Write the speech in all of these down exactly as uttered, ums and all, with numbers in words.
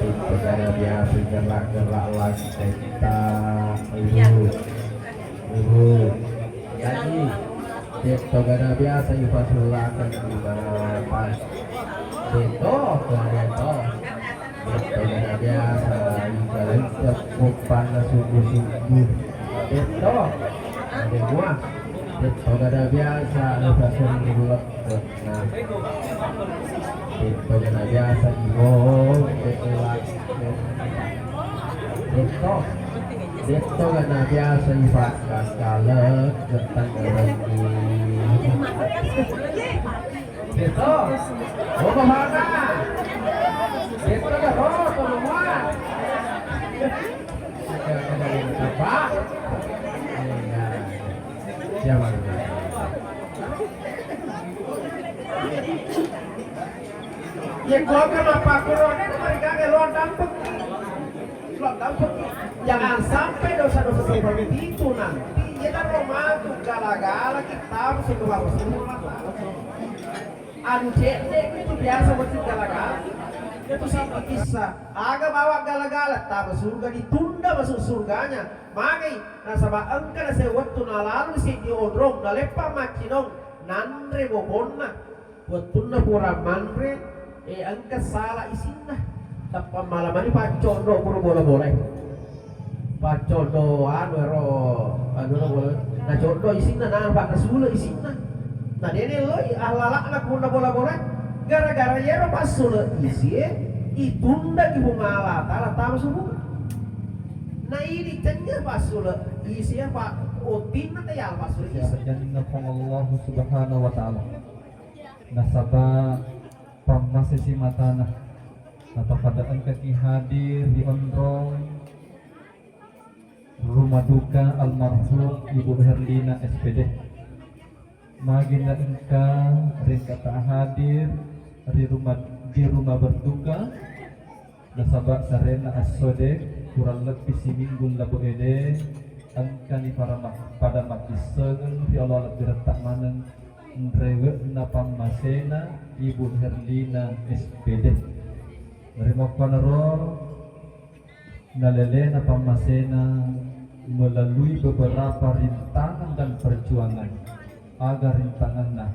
Itu negara biasa gerak-gerak lagi kita. Ibu, ibu, jadi itu negara biasa ipasulakan di mana pas itu itu negara biasa ibarat cepupan subuh-subuh itu ada buah itu negara biasa ipasulakan. Nah, itu kan biasa ibu, itu, itu kan biasa ipakkale, getang lagi. Itu, oh, bahana. Itu dah, oh, semua. Apa? Iya. Siapa? Iya, gua kan apa kurang? Mereka ke luar dampet. Luar dampet. Jangan sampai dosa-dosa seperti itu nanti. Iya, dan romantu gala-gala kita harus itu harus itu. Anu cedde itu biasa buat gala-gala. Itu satu kisah. Aga bawa gala-gala, tama surga, ditunda masuk surganya. Magai, nasaba engka naseng wettu nalalu seddi onrong, naleppa maccinong, nanre bobonna. Wettunna pura manre, e, engka sala isinna. Tappa malamani paccondo pura bola-bola. Paccondo anu ero, anu ero bola. Nacoddo isinna, na, apa, nasule isinna. Na dene loi, ahlalakna punna bola-bola. Gara-gara yero passule isie, itunda ki Puang Allah Taala tama subuh. Na ini cenya passule isie, apa, otinna tayal passule isie. Sarjanna Puang Allah Subhanahu wa Ta'ala. Nasaba pammasesi matana, natapada engkaki hadir ri onrong rumah duka almarhum Ibu Herlina S P D. Magi na engka ringkata hadir ri rumah, di rumah berduka, nasaba sarena esso de, kurang lebbi siminggu labo ede, engkani para ma-, pada makkissengeng ri olo-olo biretta maneng nrewe'na pammasena Ibu Herlina S P D. Ri makkuanaro, nalelena pammasena melalui beberapa rintangan dan perjuangan. Aga rintanganna?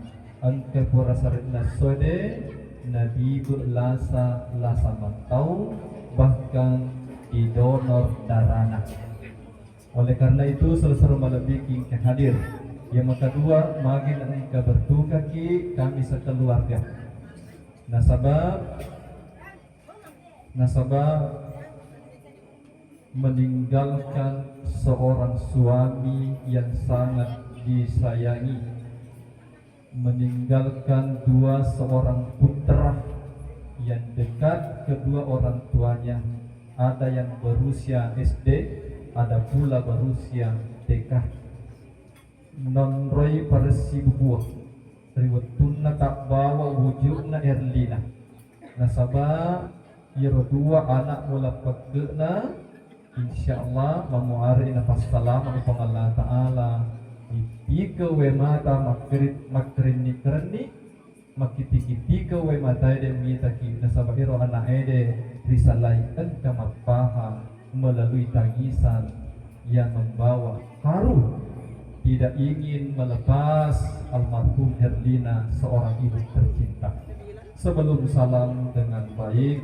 Engka pura saritna sode, nabibe lasa, lasa mattau, bahkan didonor darana. Oleh karena itu, selo-selo malebbi ki engka hadir. Yang makadua, magi na engka berduka ki kami sekeluarga. Nasaba Nasaba meninggalkan seorang suami yang sangat disayangi, meninggalkan dua seorang putra yang dekat kedua orang tuanya, ada yang berusia S D, ada pula berusia T K. Nonroi paressi bubua ri wettunna tabbawa wujudna Erlina. Nasaba iyaro dua anak mula pekke'na, insyaallah mamuare napassalama Puang Allah Ta'ala. Ittike we mata makkeri-, makkerenni-kerenni, makkiti-kitike we matae de mitaki, nasaba ero ana'e de risalai engka mappahang melalui tangisan yang membawa haru, tidak ingin melepas almarhum Herlina, seorang ibu tercinta. Sebelum salam dengan baik,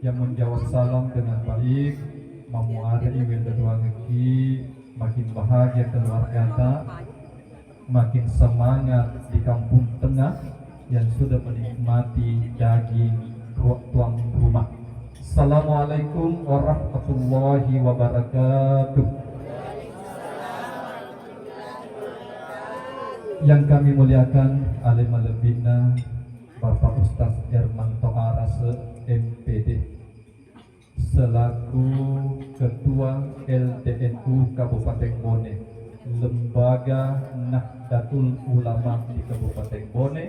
yang menjawab salam dengan baik, mamuare iwenda duangeki, makin bahagia keluargata, makin semangat di Kampung Tengah yang sudah menikmati daging ru-, tuan rumah. Assalamualaikum warahmatullahi wabarakatuh. Yang kami muliakan, ale malebbina Bapak Ustaz Ermanto Arase, M P D, selaku Ketua L D N U Kabupaten Bone, Lembaga Nahdlatul Ulama di Kabupaten Bone,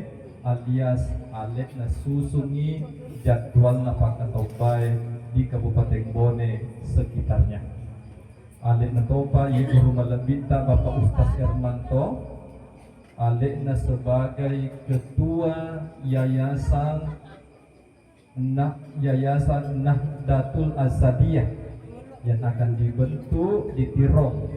alias ale'na susungi jadwalna pakkatobbae di Kabupaten Bone sekitarnya. Ale'na topa iye guru malebbitta Bapak Ustaz Ermanto, ale'na sebagai Ketua Yayasan Nah, Yayasan Nahdlatul Azadiyah yang akan dibentuk di Tirong.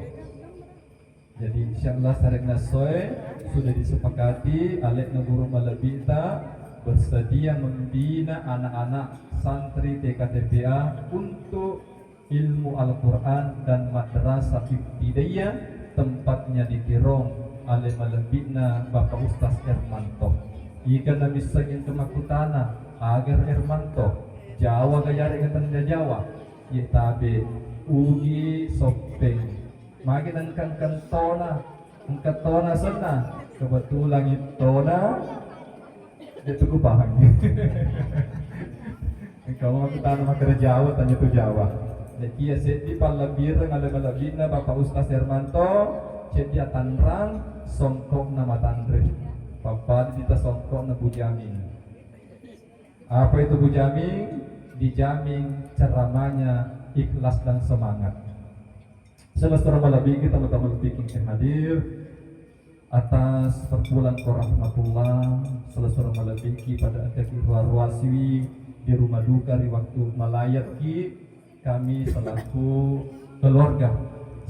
Jadi, insyaallah, sarekna soe sudah disepakati, alekna guru malebbi'ta bersedia membina anak-anak santri T K T P A untuk ilmu Al-Quran dan madrasah ibtidaiyah, tempatnya di Tirong, ale malebbi'na Bapak Ustaz Ermanto. Iga namissengi engka makkutana, aga Ermanto, Jawa ga yarega tennia Jawa? Ye tabe, Ugi Soppeng. Magi nengka engka tona, engka tona senna. Kebetulan ittona, de' tu kupahang. Engka makkutana makkeda Jawa, tania tu Jawa. Nekia seddi pallabbireng ale malebbi'na Bapak Ustaz Ermanto, seddi atanrang songkokna matanre. Pappada dita songkokna Bu Jaming. Apa itu Bu Jaming? Dijamin ceramahnya ikhlas dan semangat. Selessureng malebbi'ki teman-teman fikih yang hadir, atas perpulangko rahmatullah, selessureng malebbi'ki pada engkaki ruwa-ruwa siwi di rumah duka ri waktu malayatki, kami selaku keluarga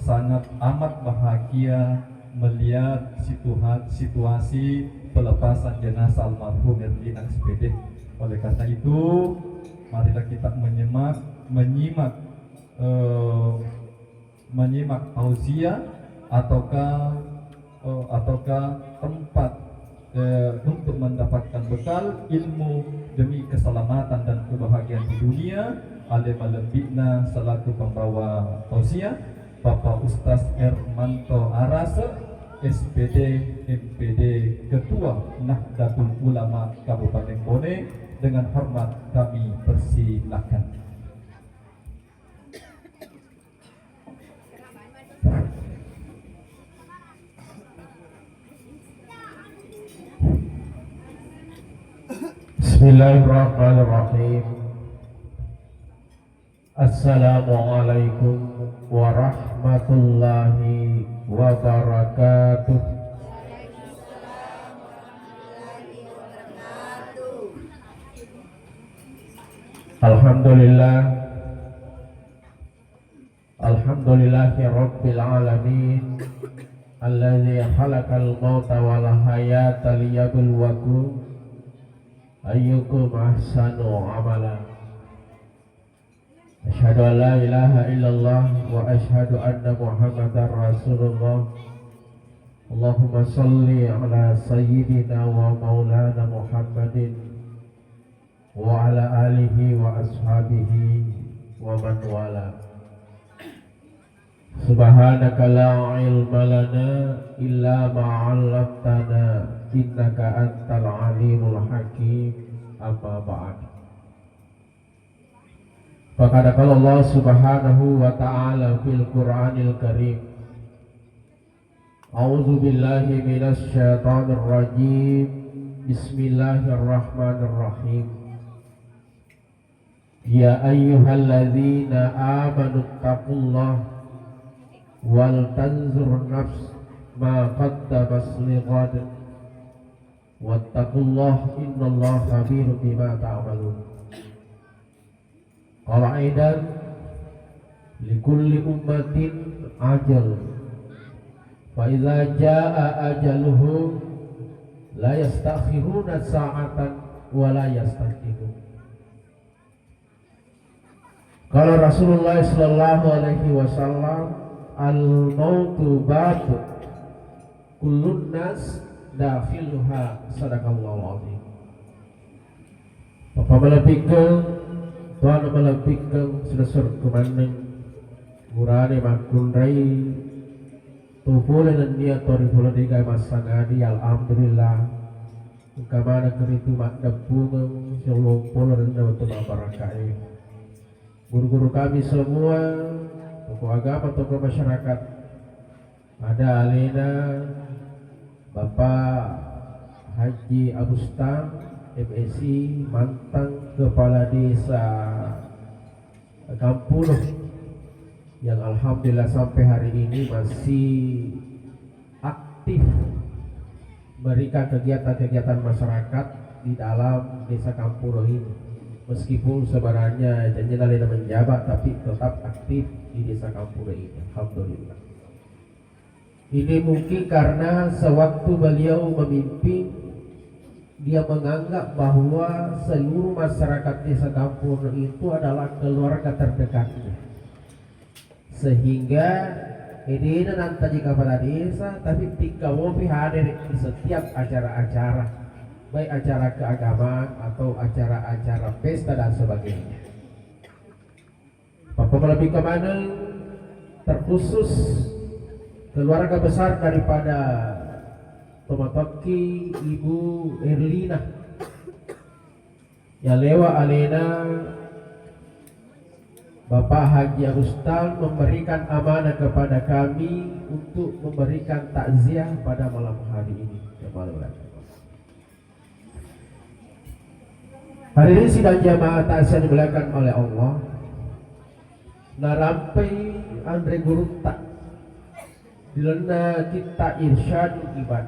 sangat amat bahagia melihat situha-, situasi pelepasan jenazah almarhum Erlina S P D. Oleh karena itu, marilah kita menyemak-, menyimak, eh, menyimak tausiah ataukah, eh, ataukah tempat, eh, untuk mendapatkan bekal ilmu demi keselamatan dan kebahagiaan di dunia. Ale malebbi'na selaku pembawa tausiah, Bapak Ustaz Ermanto Arase, S P D, M P D, Ketua Nahdlatul Ulama Kabupaten Bone, dengan hormat kami persilakan. Bismillahirrahmanirrahim. Assalamualaikum warahmatullahi wabarakatuh. Alhamdulillah. Alhamdulillahi rabbil alamin, alladzi khalaqal mauta wal hayata liyabluwakum ayyukum ahsanu amala. Asyhadu an la ilaha illallah wa asyhadu anna Muhammadar Rasulullah. Allahumma shalli ala sayyidina wa maulana Muhammadin wa ala alihi wa ashabihi wa man wala. Subhanaka la ilma lana illa ma 'allamtana innaka antal alimul hakim. Amma ba'd. Faqad qala Allah subhanahu wa ta'ala fil Qur'anil Karim, A'udzu billahi minasy syaithanir rajim. Bismillahirrahmanirrahim. Ya ayyuhalladzina amanu taqullaha wal tanzur nafs ma qaddamat lighad. Wattaqullaha innallaha khabirum bima ta'malun. Qala aidan, likulli ummatin ajal. Fa idza jaa ajaluhum la yastakhiruna sa'atan wa la yastaqdimun. Qala Rasulullah sallallahu alaihi wasallam, al mautu bab, kullun nas dakhiluha. Sadaqallahul azim. Bapa malebbikkeng, tuana malebbikkeng, silessureng kumanneng, burane makkunrai to pole nennia to ri pole degae massangadi, alhamdulillah. Engka maneng ritu maddeppungeng siolong pole ri wettu mabbarakae. Guru-guru kami semua, tokoh agama, tokoh masyarakat, ada alena Bapak Haji Abustam, M S I, mantan Kepala Desa Kampulo, yang alhamdulillah sampai hari ini masih aktif memberikan kegiatan-kegiatan masyarakat di dalam Desa Kampulo ini. Meskipun sebenarnya janjinya alena menjabat, tapi tetap aktif di desa kampung ini. Alhamdulillah. Ini mungkin karena sewaktu beliau memimpin, dia menganggap bahwa seluruh masyarakat desa kampung itu adalah keluarga terdekatnya. Sehingga, eh, dena nantaji kepala desa, tapi tikka mopi hadir di setiap acara-acara, baik acara keagamaan atau acara-acara pesta dan sebagainya. Pappa malebbi kamaneng, terkhusus keluarga besar daripada tomatoakki Ibu Erlina. Ya, lewat alena Bapak Haji Rustam memberikan amanah kepada kami untuk memberikan takziah pada malam hari ini. Hadirin sidang jamaah takziah dimuliakan oleh Allah. Narampai anre gurutta di lalenna kitta Irsyadul Ibad.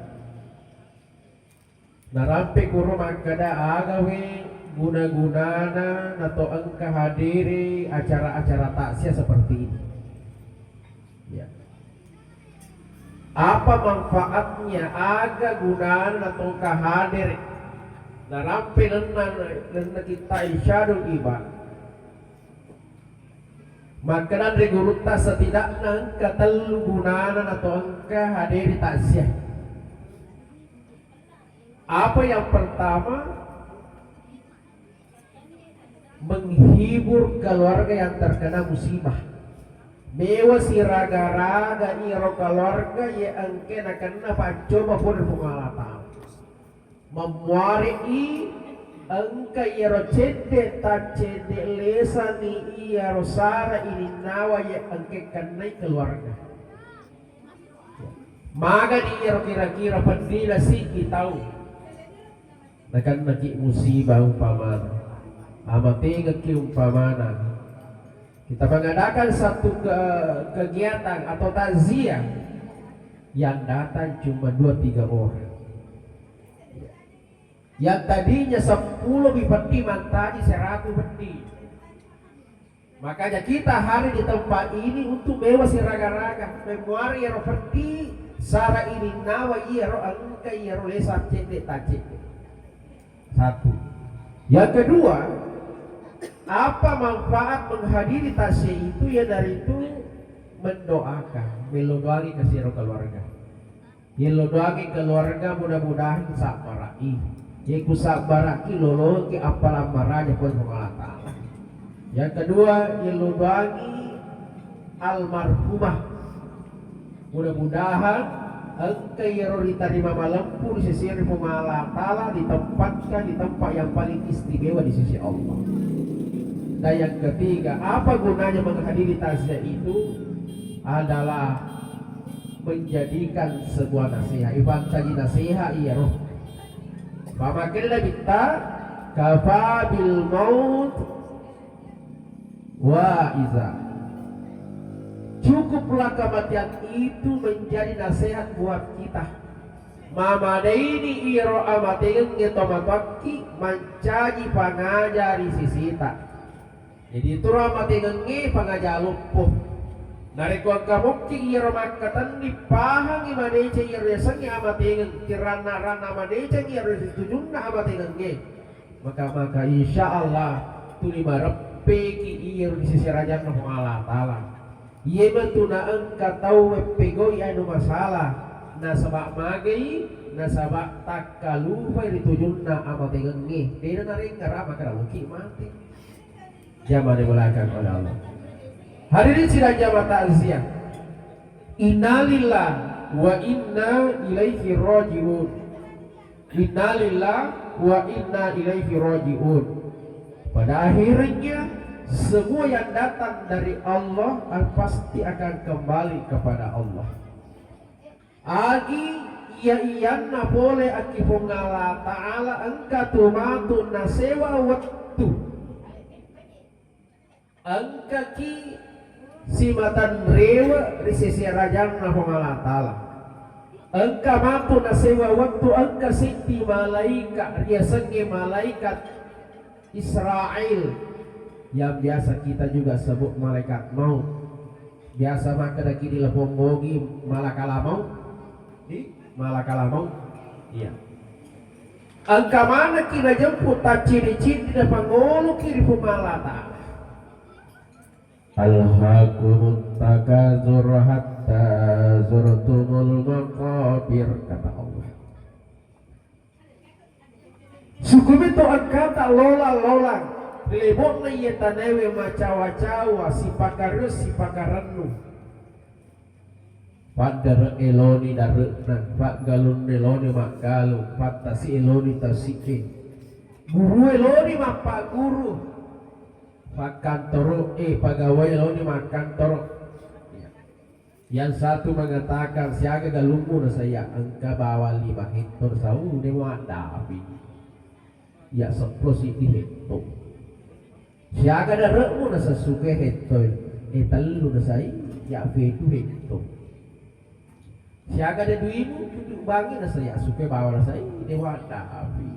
Narampe kuro makkeda, agawe guna-gunana nato engka hadiri acara-acara takziah seperti ini. Ya. Apa manfaatnya, aga gunana nato engka hadiri? Narampe lenna, lenna kitta Irsyadul Ibad. Makkeda anre gurutta, setidakna engka tellu gunana nato engka hadiri takziah. Apa yang pertama, menghibur keluarga yang terkena musibah. Mewa siraga-raga iyaro keluarga iya engka nakenna paccoba pole ri Puang Allah Ta'ala. Mammuare'i engka iyaro cedde, taccedde lesani iyaro sara ininnawa iya engka kennai keluarga. Magani iyaro kira-kira peddina siddi tau nakennaki musibah umpamana, amatengekki umpamana, kita mengadakan satu ke-, kegiatan atau takziah, yang datang cuma dua tiga orang. Yang tadinya seppulo mi pedding mantaji seratu pedding. Makanya kita hadir di tempat ini untuk mewa siraga-raga, memuari iyaro pedding, sara ininnawa iyaro engka iyaro lesa cedde taccedde. Satu. Yang kedua, apa manfaat menghadiri takziah itu? Iyanaritu mendoakan, mello doangi ke siro keluarga. Yello doangi keluarga, mudah-mudahan sabbara'i. Ye ku sabbaraki, loloki appalang maraja pole Puang Allah Ta'ala. Yang kedua, yello doangi almarhumah. Mudah-mudahan engka iyaro ritarima malempu ri sesena Puang Allah Ta'ala, ditempatkan di tempat yang paling istimewa di sisi Allah. Dan yang ketiga, apa gunanya menghadiri takziah itu? Adalah menjadikan sebuah nasihat. Ipantaji nasihat iyaro. Pamakkeda Nabitta, kafa bil maut wa'iza. Cukuplah kematian itu menjadi nasihat buat kita. Mamadaini iyaro amatengengnge tomatoakki mancaji pangaja ri sisita. Jadi, iyaro amatengengnge pangaja loppo. Narekko engka mokki iyaro makkatenni, pahangi madeceng iyaro yasengnge amatengeng, tiranna-ranna madeceng iyaro ritujunna amatengengnge. Maka, maka insya Allah tuli mareppeki iyaro ri sese rajanna Puang Allah Ta'ala. Iye matu na engka tau weppegoi anu masalah, nasaba magai, nasaba takkalufai ritujunna amatengengnge. Dena narengngerang, maka namuki mate. Jamaah dimuliakan oleh Allah. Hadirin sidang jamaah takziah. Innalillah wa inna ilaihi raji'un. Innalillah wa inna ilaihi raji'un. Pada akhirnya, semua yang datang dari Allah pasti akan kembali kepada Allah. Agi iya-iyanna pole akki Puang Allah Ta'ala, engka tu matu nasewa wettu, engkaki simatanrewe ri sese rajanna Puang Allah Ta'ala. Engka matu nasewa wettu, engka seddi malaika riasengnge malaikat Israel, yang biasa kita juga sebut malaikat maut. Biasa makkeda ki di Lepong Bogi malakala maut. Di malakala maut. Iya. Engka manekki najemput taccini-cini napangoloki ri Puang Allah Ta'ala. "Alhaakumut takatsur hatta zurtumul maqabir," kata Allah. Sukumi tu engkata lolang-lolang, ri lebo'na iye tanaewe macawa-cawa, sipakares, sipakarennu. Paddare eloni dare'na, paggalun eloni maggalung, pattasi eloni tasi'e. Guru eloni mappaguru, pakkantoro, eh, pagawai eloni makkantoro. Yang satu mengatakan, "Siaga galummu?" Nasaya, "Engka bawang lima hektar sau, de muaddapi. Ya seppulo siddi hektar." "Siaga dare'mu?" Nasaya, "Suke hektar, eh, tellu." Nasai, "Ya fetu hektar." "Siaga de duimu?" "Kutu bangi." Nasaya, "Suke bawang." Nasai, "De muaddapi."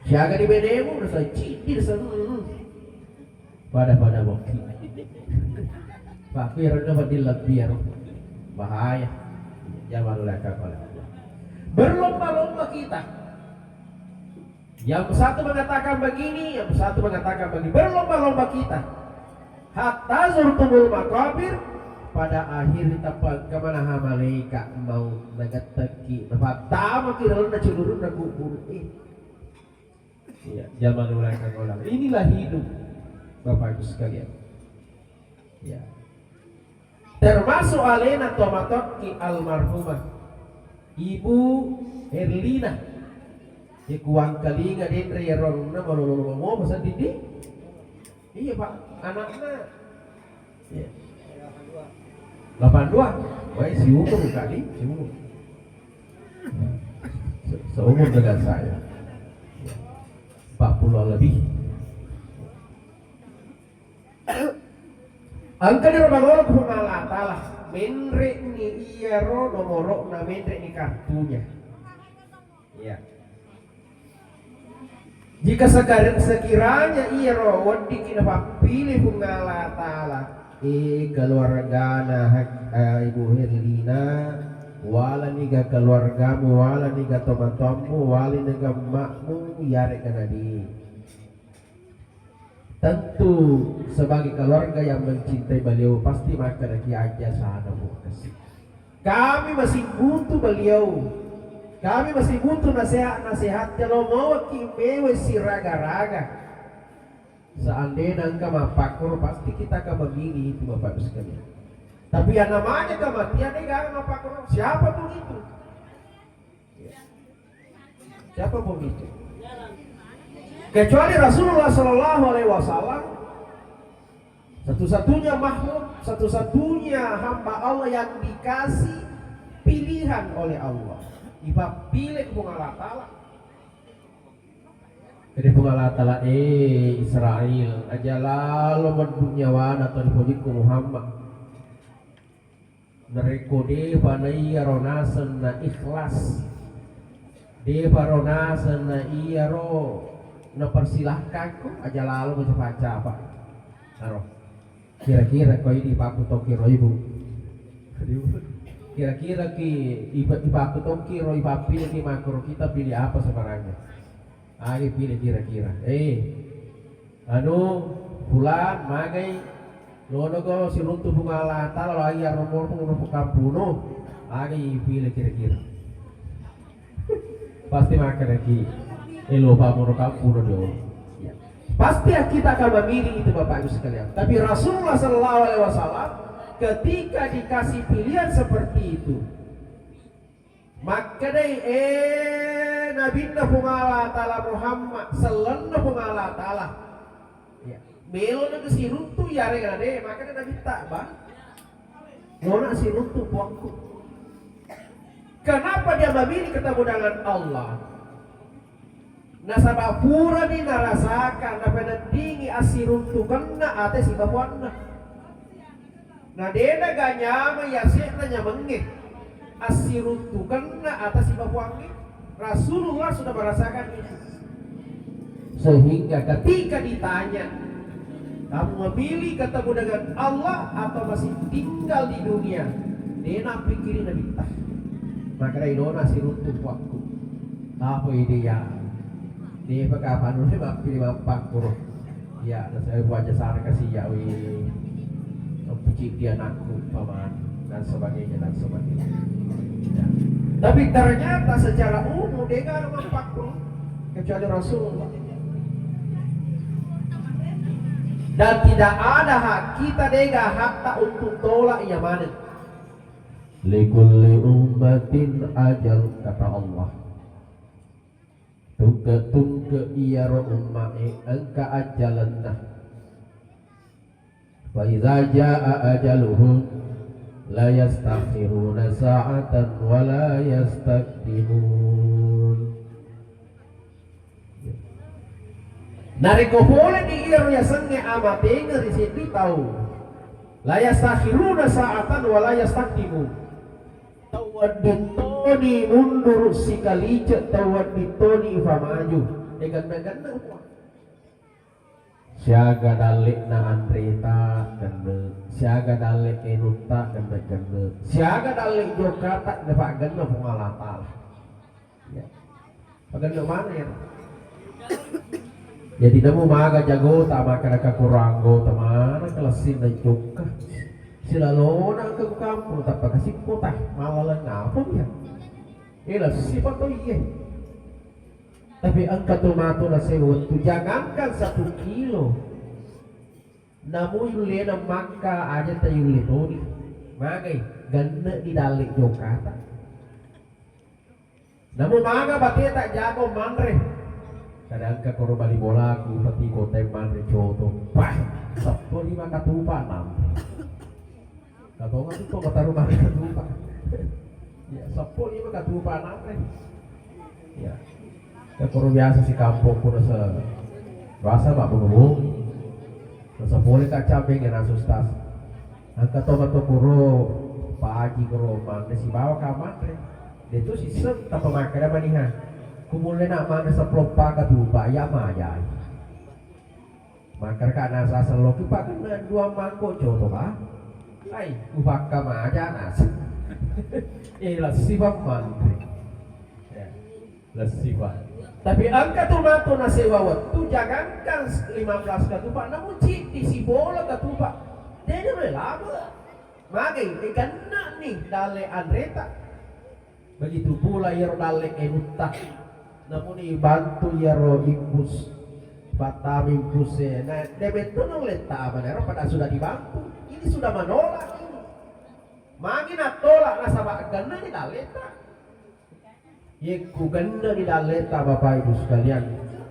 "Siaga di benemu?" Nasai, "Ciddi." Nasai, "Hmm, pada-pada bokki." Pak, ku ero dapat dilebbi ero. Bahaya. Jangan oleh kapal. Berlomba-lomba kita. Yang satu mengatakan begini, yang satu mengatakan begini. Berlomba-lomba kita. Hatta zurtumul maqabir, pada akhir tappa kemana ha malaika maut nagettekki, napattama ki dalam nacelurun na kubur. Eh. Iya, zaman ulang ulang. Inilah hidup, Bapak Ibu sekalian. Ya. Termasuk alena tomatokki almarhumah Ibu Herlina. Di kuangkalinga denre eronna malolo-lolo mo, masa didi? Iya, Pak, anakna. Iya. Delapan dua. Wah, si umur kali, si umur. Se-, seumur dengan saya. Empat puluh lebih. Engka ni ro bangolo ku Puang Allah Ta'ala, menre'ni iyaro nomoro'na, menre'ni kartunya. Iya. Jika sekar-, sekiranya iyaro weddikki napappile Puang Allah Ta'ala, eh, keluargana, eh, Ibu Herlina, wala niga keluargamu, wala niga tomatoammu, wala niga emma'mu, iyarega nadi. Tentu sebagai keluarga yang mencintai beliau pasti makkeda ki aja sana bu kasi. Kami masih butuh beliau. Kami masih butuh nasihat-nasihatnya lo mawaki mewe siraga-raga. Seandainya engkau mapakkoro pasti kita akan memilih itu Bapak Ibu sekalian. Tapi yang namanya kematian ini gak mapakkoro. Siapa pun itu. Siapa pun itu. Kecuali Rasulullah Shallallahu Alaihi Wasallam, satu-satunya makhluk, satu-satunya hamba Allah yang dikasih pilihan oleh Allah. Ipappile Puang Allah Ta'ala. Jadi Puang Allah Ta'ala, eh Israel, aja lalo meddu nyawana atau dipojikku Muhammad. Narekko depa naiyaro naseng na ikhlas, depa ro naseng na iyaro napersilahkanko, aja lalo macapa-capa. Aro. Kira-kira ko idi paku tokki ro ibu. Kira-kira ki ipa-, ipaku tokki ro ipappilih ki makkoro kita pilih apa sebenarnya? Agi pilih kira-kira. Eh, anu, fulan, magai, lono ko siruntu Puang Allah Ta'ala, lo agi aromormu, lo kampuno, agi pilih kira-kira. Pasti makan lagi. Eh, lo pamono kampuno do. Ya. Pasti kita akan memilih itu Bapak Ibu sekalian. Tapi Rasulullah Shallallahu Alaihi Wasallam ketika dikasih pilihan seperti itu, makkedai, eh, Nabinna Puang Allah Ta'ala Muhammad, sellenna Puang Allah Ta'ala. Ya. Melo na siruntu, yarega de, makkeda Nabitta, ba. Lona siruntu puakku. Kenapa dia memilih ketemu dengan Allah? Nasaba purani narasakan, napeneddingi assiruntukenna ate sibabuanna. Na dena ga nyameng yase'na nyamengnge assiruntukenna ate sibabuangnge. Rasulullah sudah merasakan itu. Sehingga ketika ditanya, kamu memilih ketemu dengan Allah atau masih tinggal di dunia? Dena pikkiri Nabitta. Maka dai dona siruntu puakku. Apa ide ya? Depa kapang dulu mappili mappakku. Ya, dan saya baca sana kasih ya, wih. Pecik dia nakku, paman, dan sebagainya, dan sebagainya. Ya. Tapi ternyata secara umum dia nggak ada mappakku kecuali Rasulullah. Dan tidak ada hak kita dega hakta untuk tolak ia maneng. Likulli ummatin ajal, kata Allah. Tungke-tungke iyaro umma'e engka ajjalenna. Fa iza jaa ajaluhum la yastakhiruna sa'atan wa la yastaqdimun. Narekko pole di iyaro yasengnge amatenge ri seddi tau, la yastakhiruna sa'atan wa la yastaqdimun. Tau wedding toni munduru sikalice, tau wedding toni ifamaju. E, ganna-ganna mua. Siaga dalle'na anreta genne, siaga dalle' enutta genne-genne, siaga dalle' jokata depa genne Puang Allah Taala. Ya. Pagenne mana ya? Jadi namo maga jagota, makkeda ka kuro anggota mana kelessinna jokka. Silalona engka ku kampung, tappa kasippo ta, malaleng apa dia? Eh, lessi pa to iye. Tapi engka to matu nasewa wettu, jangankan satu kilo. Namu yullena makka aja tayulle toni. Magai, genne di dalle jokata. Namo maga bateta jago manre. Kada engka koro bali bolaku, peti kote manre coto. Pah, seppulo lima katupa manre. Katonga tu to mataru manre katupa. Ya, seppulo lima katupa manre. Ya. Ya, koro biasa si kampong ku nasa, biasa mak bengong. Nasa pole kacambe ngena sustas. Engka to mato kuro, Pak Haji kuro manre sibawa ka manre. De tu siseng tappa makkeda maniha. Kumulle na manre seppulo empat katupa, ya majai. Makkeda ka nasa selloki, Pak, kena dua mangkok coto, Pak. Ai, upakka maja nasi. Eh, lessi pa manre. Ya. Lessi, Pak. Tapi engka tu matu nasewa wettu, jangankan lima belas katupa, namu ciddi sibola katupa. Dede rela, Pak. Magai, eh, genne ni dalle anreta. Begitu pula iyaro dalle enutta. Namuni bantu iyaro imbus, pattama imbus e. Nah, de mettu naulle tama, nero pada sudah dibantu. Ini sudah menolak ini. Magi natolak nasaba genne ni dalleta. Yekku genne ni dalleta, Bapak Ibu sekalian,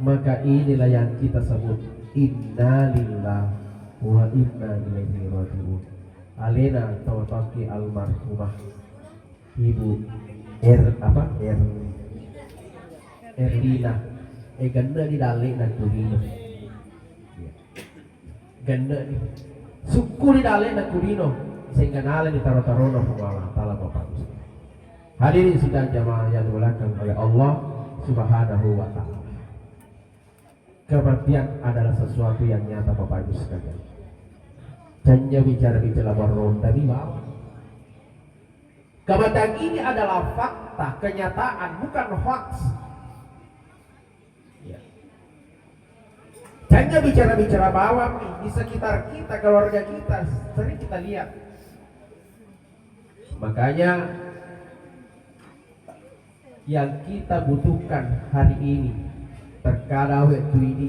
maka inilah yang kita sebut inna lillah wa inna ilaihi rajiun. Alena tau tokki almarhumah Ibu Er, apa? Er, Erlina. Eh, genne di dalle na kulino. Iya. Genne ni. Sukku di dalle na kulino. Sehingga nale ni taro-tarona Puang Allah Taala, Bapak Ibu. Hadirin sidang jamaah yang dimuliakan oleh Allah Subhanahu wa Ta'ala. Kematian adalah sesuatu yang nyata, Bapak Ibu sekalian. Canya bicara-bicara baronda di bawah. Kematian ini adalah fakta, kenyataan, bukan hoax. Ya. Canya bicara-bicara bawang nih, di sekitar kita, keluarga kita, sering kita lihat. Makanya yang kita butuhkan hari ini, terkadang waktu ini,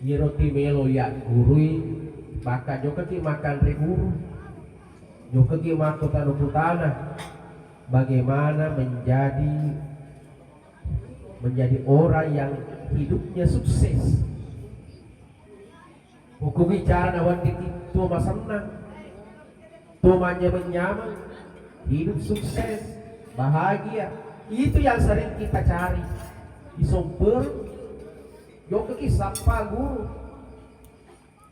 iyaro ti melo yaggurui, maka jokkaki makanre guru, jokkaki makkutana-kutana bagaimana menjadi, menjadi orang yang hidupnya sukses. Hukumi cara naweddikki tuo masennang, tuo manyameng-nyameng, hidup sukses, bahagia. Itu yang sering kita cari. Isompeng, jokkaki sappa guru.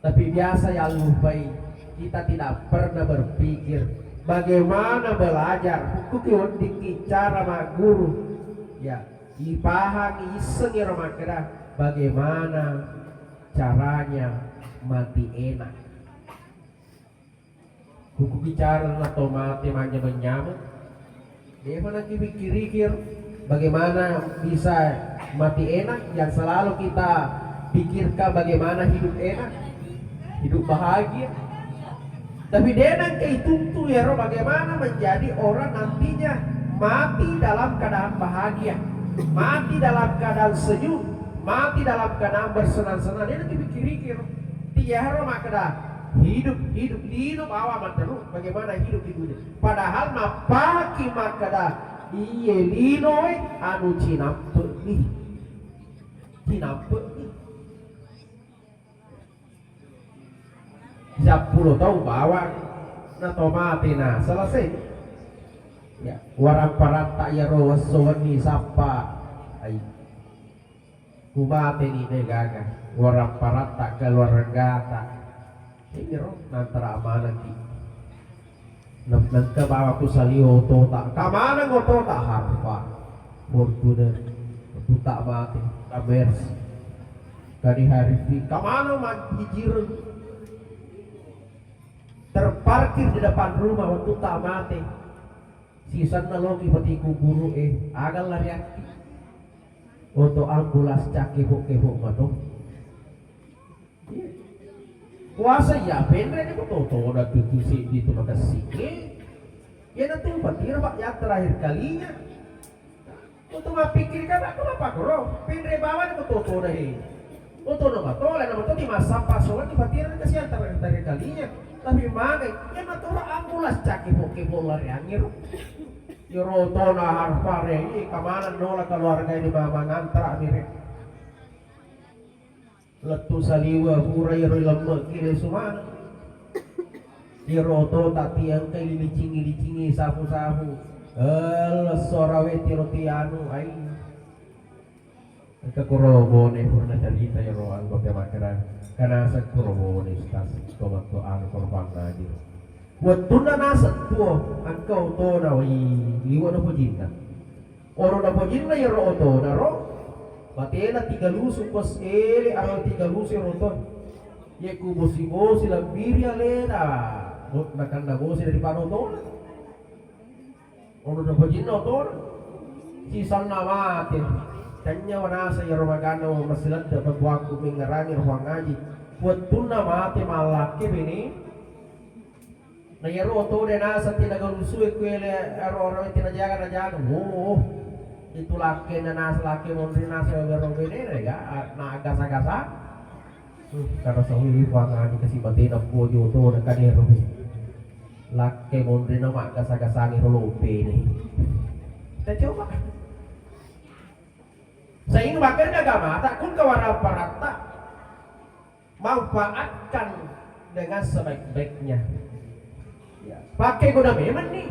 Tapi biasa yang lupai, kita tidak pernah berpikir bagaimana belajar, hukumi weddikki cara magguru. Ya, Ipahang, isseng iyaro makkeda bagaimana caranya mati enak. Kuku bicara na to mate manyameng-nyameng. Defa nakipikkiriki bagaimana bisa mati enak, yang selalu kita pikirkan bagaimana hidup enak, hidup bahagia. Tapi de nengka ituntu iyaro bagaimana menjadi orang nantinya mati dalam keadaan bahagia, mati dalam keadaan senyum, mati dalam keadaan bersenang-senang. De nakipikkiriki ro. Tiaro makkeda hidup, hidup, lino bawa matteru bagaimana hidup di dunia. Padahal mappaki makkeda iye linoe anu cinampe'ni. Cinampe'ni. Seppulo taung bawang na to mate na selesai. Ya, waramparatta iyaro esso wenni sappa. Ai. Kumateni de gaga, waramparatta keluargata. Iyaro nantara manengki. Na-, nengka bawa ku saliwa otota. Kamaneng otota? Harfa, Fortuner, tuta mate, Mercy. Kani Harifi, kamaneng majjijireng. Terparkir di depan rumah, wettu ta mate. Sisenna loki peti kuburu e, aga lariakki. Oto ambulans cakkepo-kepo mato. Iya. Kuasa iya penre ni, ko toto da tutu seddi tu makessing e. Iya na tu patira, Pak, yang terakhir kalinya. Untuk mappikkiri kan, aku apa kuro? Penre bawa ni ko toto da he. Untuk nama to, lain nama to di masa pas soal di patira ni kasihan terakhir, terakhir kalinya. Tapi mana? Iya na tu ambulans cakkepo-kepo lari angin. Iyaro otona Harfa re, ih, kamaneng nola keluarga ini mama ngantra mire. Lettu saliwa pura iyaro lemme kire sumana. Iyaro otota tiang kai lilicingi-licingi sapu-sapu. Eh, lesso rawe tiro tianu, ai. Engka kuro bone purna carita iyaro anggota makkeda, kana sekuro bone Ustaz, to matto anu korban ngaji. Wettunna naseng tuo, engka otona, wai, liwa napojinna. Oro napojinna iyaro otona ro, batena tiga lusu pos ele, aro tiga lusu iyaro otona. Ye ku bosi-bosi labbiri alena, bo-, nakanna bosi daripada otona. Ono napojinna otona, sisanna mate. Tennya wanasa iyaro maganna masiledde pembuakku mengngerangi ro Puang Haji. Wettunna mate mallakke bene. Na iyaro oto de naseng tinaga lusue kuele ero-ero tinajaga najaga. Oh, itu lakke na nas-, lakke monri naseng ero bene na ga, na gasa-gasa. Uh, karasa wi Puang Haji kasi batena pojo otona kanero. Lakke monrina maggasa-gasangi ro lopene. Kita coba. Sehingga makanya agamata kun kawaramparatta manfaatkan dengan sebaik-baiknya. Ya, pakai guna memang nih.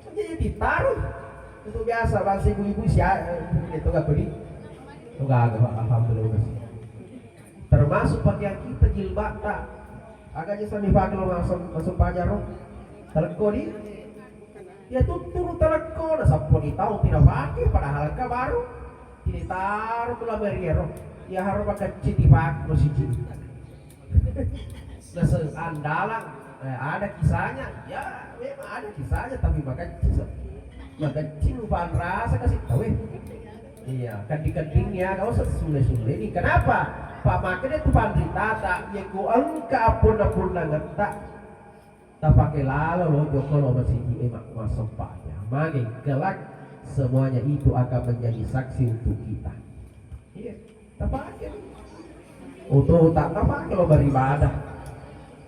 Jadi ditaruh. Itu biasa bangsa ibu-ibu si itu gak beli. Itu gak ada, Pak. Alhamdulillah. Termasuk pakaian kita, jilbabta. Aga aja sami pake lo masuk, masuk pajar lo. Talekko di. Ya tutturu talekko, na sappo di tau tidak pake, padahal ka baru. Tidak taruh ke lamari ero. Ya harus pakai citi pak lo siji. Naseng andalang, eh, ada kisahnya. Ya, memang ada kisahnya, tapi makacci, makacci lupaan rasa kasih tahu, eh. Iya, kedding-kedding ya, kau sesule-sule ini. Kenapa? Pak, makanya tu panritata, ya ku engka punna-punnangetta, tapake lalo lo joko lo masiji, eh, mak-, masempatnya. Mage kelak semuanya itu akan menjadi saksi untuk kita. Iya. Tapake. Oto tak tapake lo beribadah.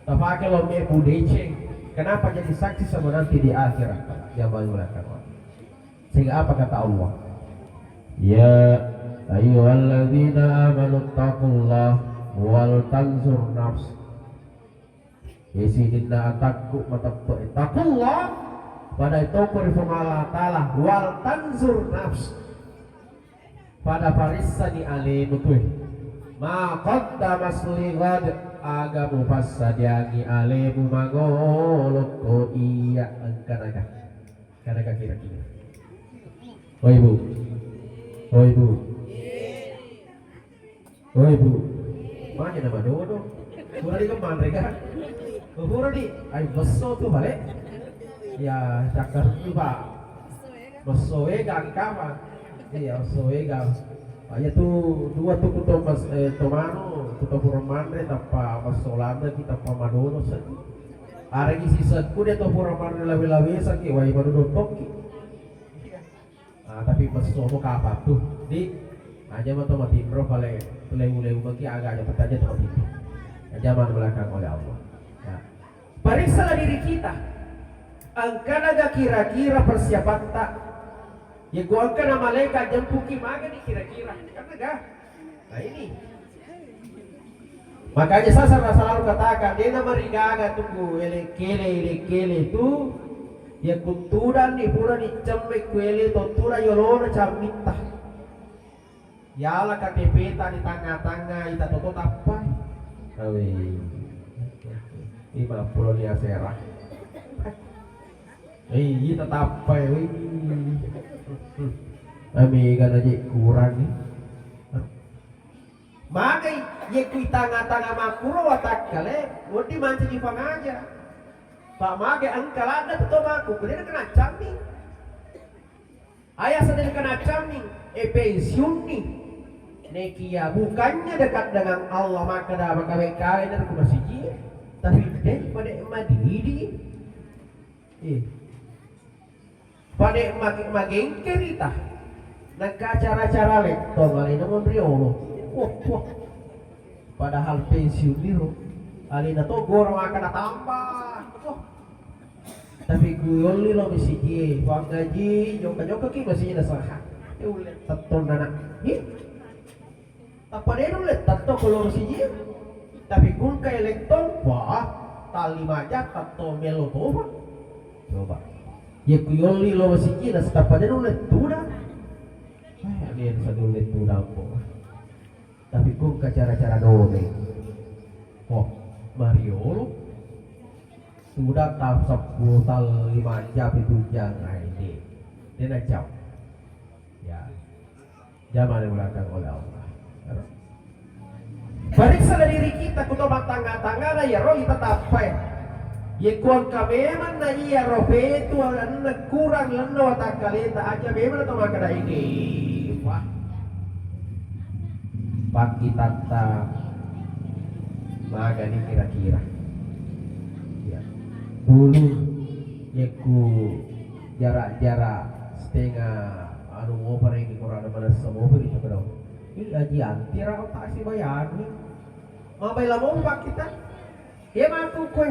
Tapake lo mebbu deceng. Kenapa jadi saksi sama nanti di akhirat? Jamaah mengatakan. Sehingga apa kata Allah? Ya ayyuhalladzina amanu taqullaha wal tanzur nafs. Isininna atakku mateppe, taqullaha, pada toko ri Puang Allah Ta'ala, wal tanzur nafs, pada parissani alemu tue, ma qaddamat lighad, aga mupassadiangi alemu mangolo ko iya engkanaga. Kada ka kira-kira. Oh, Ibu. Oi, Bu. Oi, Bu. Magi na madodo? Pura di kemana, Rika? Pura di, ai besso tu balik. Ya, cakar tu, Pak. Besso ega angkama. Iya, besso ega. Aja tu dua tu kuto mas, eh, tomano, kuto pura manre, tappa besso landa kita pa madodo sen. Aregi si sekku de to pura manre lawe-lawe saki, wai madodo tokki. Ah, tapi messomo kapang tu. Di, aja ma to matinro pale leu-leu maki aga aja petaja to matinro. Aja ma belakang oleh Allah. Nah, periksalah diri kita. Engkana ga kira-kira persiapatta? Ya ku engkana malaikat jempuki magani kira-kira. Karena ga. Nah, ini. Makanya saya selalu, selalu katakan, dena marigaga tu ku ele-, kele, ele-, kele tu, ya kutudanni pura ni cemme ku ele to tuda yolona cammitta. Yala K T P ta di tanga-tanga ita toto tappa. Awe. Lima puluh ni asera. Eh, iya tetappa, eh, wih. Ami kan aja kurang nih. Magai, ye kui tanga-tanga makkuro watakkale, wedding mancaji pangaja. Pa magai engka ladde to maku, kudena kena cammi. Aya sedeng kena cammi, eh, pensiunni. Nekia bukannya dekat dengan Allah, maka dah maka W K W dari masiji, tapi deh pada madidi. Eh. Pada mag-, magengkeri ta. Nengka acara-acara lettong alena monriolo. Wah, wah. Padahal pensiun niro. Alena to goro maka natambah. Wah. Tapi ku yolli lo masiji, pangaji, jokka-jokka ki masiji nasaha. Eh, ulle tettong nana. Hi. Tappa de nulle tetto ko loro siji. Tapi kungka elektong, wah, tali maja tetto melo toba. Coba. Ye ku yolli loro siji na setappa de nulle tuda. Eh, ane sa nulle tuda po. Tapi kungka cara-cara dome. Wah, mariolo. Tuda ta seppulo tali maja pitu jang ai de. De na jauh. Ya. Jamane belakang oleh Allah. Pariksa dari diri kita, kuto matanga-tangana ya roh kita tapai. Ye kuangka memang na iya roh petu anna kurang lenno watakkaleta aja memang atau maka daiki. Wah. Pakkitatta magani kira-kira. Ya. Dulu ye ku jarak-jarak setengah anu mopa regi korang ada manessa mopa gitu kedong. Ih, aji anti rau tak si bayar ni. Mabai lamo pak kita. Ye matu kue.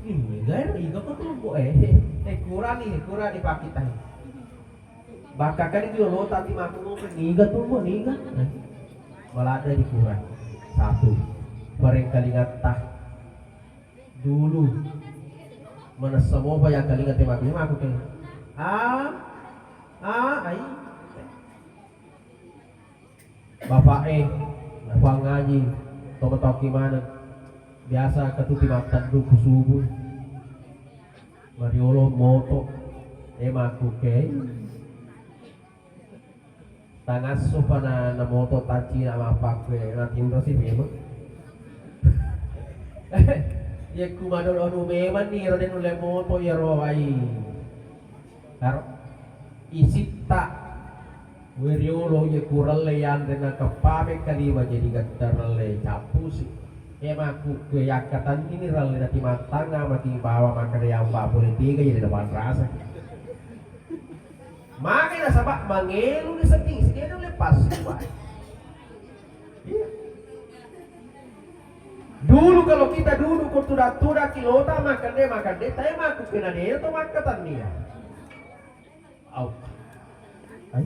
Ih, iga, iga kok tuh, eh. Eh, kurang nih, kurang nih pak kita. Bakka kan iki lolota ti makkumo niga tu mo niga. Eh, maladde dikurang. Satu. Parengkalingatta. Dulu. Manessa mopa ya kalinga te makkumo aku ke. Ah. Ah, ai. Bapa'e, napangaji, to matoki maneng. Biasa ketuti matteddu ku subuh. Mariolo moto, e makkuke. Tangasso pa na, na moto taccina mappakkue, natinro si memang. Ye ku madolo anu memang ni ro de nulle moto ya ro ai. Karo isitta weriolo ye kuralle yanre na keppame kaliwa jadi gatta ralle cappusi. E makkukkue yakkatanni ni ralle natimattanga maki bawa makkeda yamba pole tega jadi na panrasa. Mage nasaba mangelu ni sedding, sedding nulle passuwa. Iya. Dulu kalau kita duduk ko tuda-tuda kilota makande-makande, tae makkukkue na de to makkatannia. Au. Ai.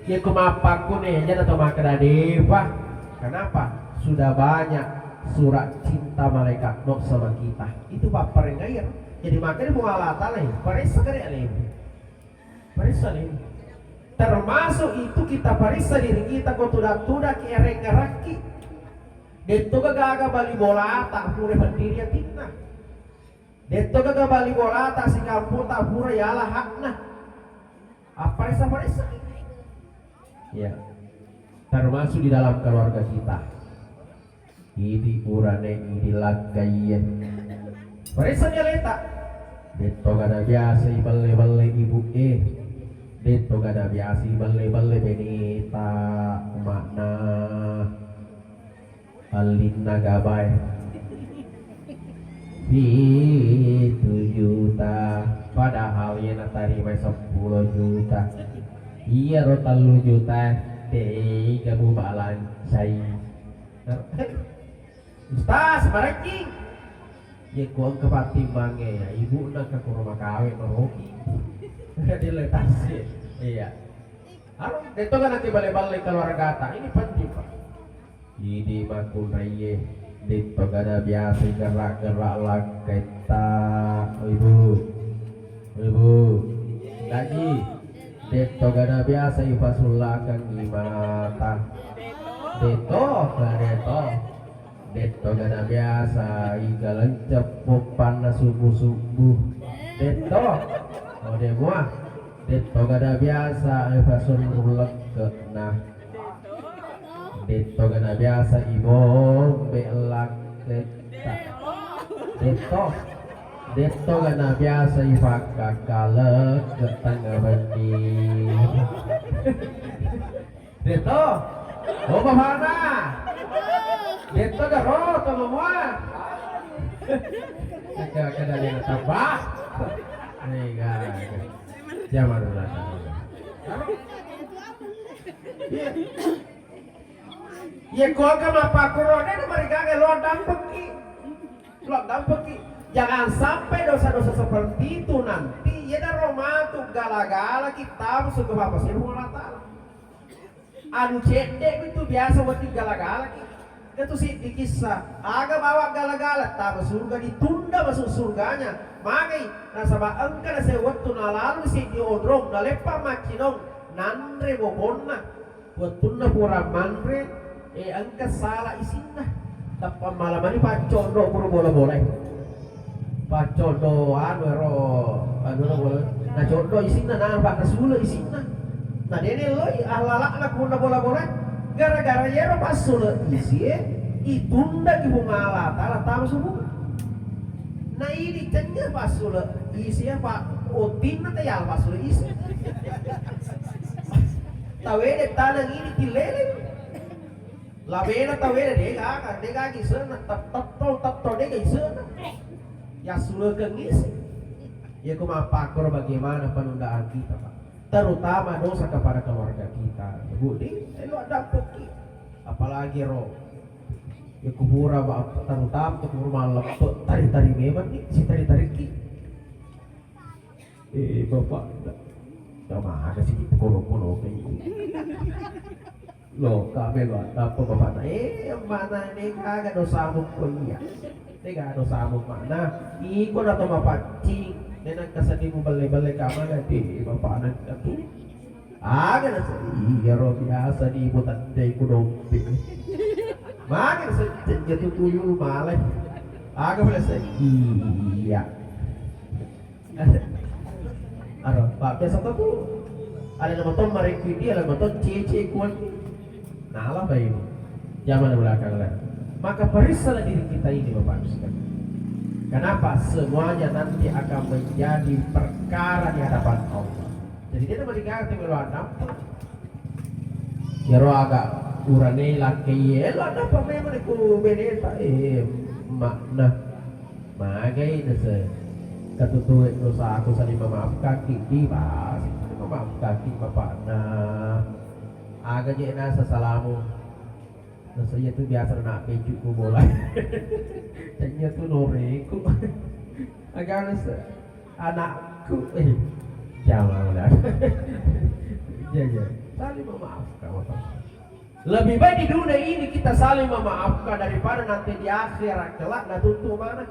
Iya ko mappakkune, jana to makkeda depa. Kenapa? Sudah banyak surat cinta malaikat Maut sama kita. Itu papparengair. Jadi makanya Puang Allah Ta'ala, paressa kare alemu. Paressa alemu. Termasuk itu kita paressa diri kita ko tuda-tuda ki erengngerakki. Detto gaga bali bolata pura pendiri atinna. Detto gaga bali bolata sikampota pura yala hakna. Apparessa-paressa. Ya. Termasuk di dalam keluarga kita. Idi urane, idi lakkaie. Paressani aleta. Detto gana biasa ibelle-belle ibu e. Detto gana biasa ibelle-belle beneta, makna. Allinna gabae pitu juta, padahal iya natarimai seppulo juta. Iyaro tellu juta tega mubalancai. Ustaz, marekkeng. Iya ku engka pattimbangnge ya, ibu'na engka kuro makawe maroki. Jadi letasi. Iya. Aro, detto kan nanti bale-bale keluargata. Ini penting, Pak. Idi makkunraie, detto gana biasa gerak-gerak lakketta, Ibu. Ibu. Lagi. Detto gana biasa ipasullakeng mata. Detto, detto. Detto gana biasa igalenceng poppanna subuh-subuh. Detto. Ode mua. Detto gana biasa ipasunrung lekke'na. Detto gana biasa ibombe lakketta. Detto, detto gana biasa ipakkakkalek ke tengnga benni. Detto, oh bapana. Detto garo, tolong mua. Aka kada dia tambah. Nih, guys. Zaman dulu. Iya. Iya, keluarga mappakkuro, de' namarigaga lo dampekki. Lo dampekki. Jangan sampai dosa-dosa seperti itu nanti, iya daro matu gala-gala kita masuk ke Bapak Sirmu Allah Ta'ala. Anu cedde itu biasa wedding gala-gala ki. Itu siddi kisah. Aga bawa gala-gala, tama surga ditunda masuk surganya. Magai, nasaba engka nasewettu nalalu siddi onrong, naleppa maccinong, nanre bobonna. Wettunna pura manre, eh, engka sala isinna. Tappa malamani paccondo pura bola-bola. Paccondo anu ero, anu ero bola. Naccondo isinna, nampa nasule isinna. Na dene loi ahlalakna pura bola-bola. Gara-gara yero passule isie, itunda ki Puang Allah Taala tama subuh. Na ini cenya passule isie, Pak. Otinna tayal passule isie. Tawede tanang ini tilele. Labena tawena dega aga, dega agi isena, tet-, tetto, tetto dega isena. Ya sulekeng isi. Ya ku mappakkoro bagaimana penundaan kita, Pak. Terutama dosa kepada keluarga kita. Budi, elo ada peki. Apalagi ro. Ya ku pura ba-, terutama tu ku pura malleppe, tari-tari memang ni, si tari-tari ki. Eh, bapak, da-, da mana sih kono-kono kayak ini? Lo, kami lo, apa bapak na? Eh, mana ini kagak dosamu kok iya? Ini kagak dosamu mana? Iko na to mapaccing. Ini nang kasih mu belle-belle kamar nanti bapak anak itu. Aga nasa, iya ro biasa di ibu tante ku dompe. Maga nasa, jatuh tuyul malai. Aga nasa, iya. Aro, Pak, biasa to tu. Ada nama tom mareki dia, ada nama tom cece kuan. Nah, lah baik. Zaman belakang lah. Maka periksalah diri kita ini, Bapak Ibu sekalian. Kenapa semuanya nanti akan menjadi perkara di hadapan Allah? Jadi dia nama diganti melo adampa. Yaro aga urane lakke iye lo adampa memang ku beneta, eh, makna. Magai nase katutue dosaku saling memaafkan ki, di bas, saling memaafkan ki bapakna. Aga je nasa salamu. Nasa iya tu biasa na pecu ku bola. Tanya tu noreku. Aga nasa anakku, eh, jangan lah. Ya, ya. Saling memaafkan, Bapak. Lebih baik di dunia ini kita saling memaafkan daripada nanti di akhirat kelak na tuntu mana.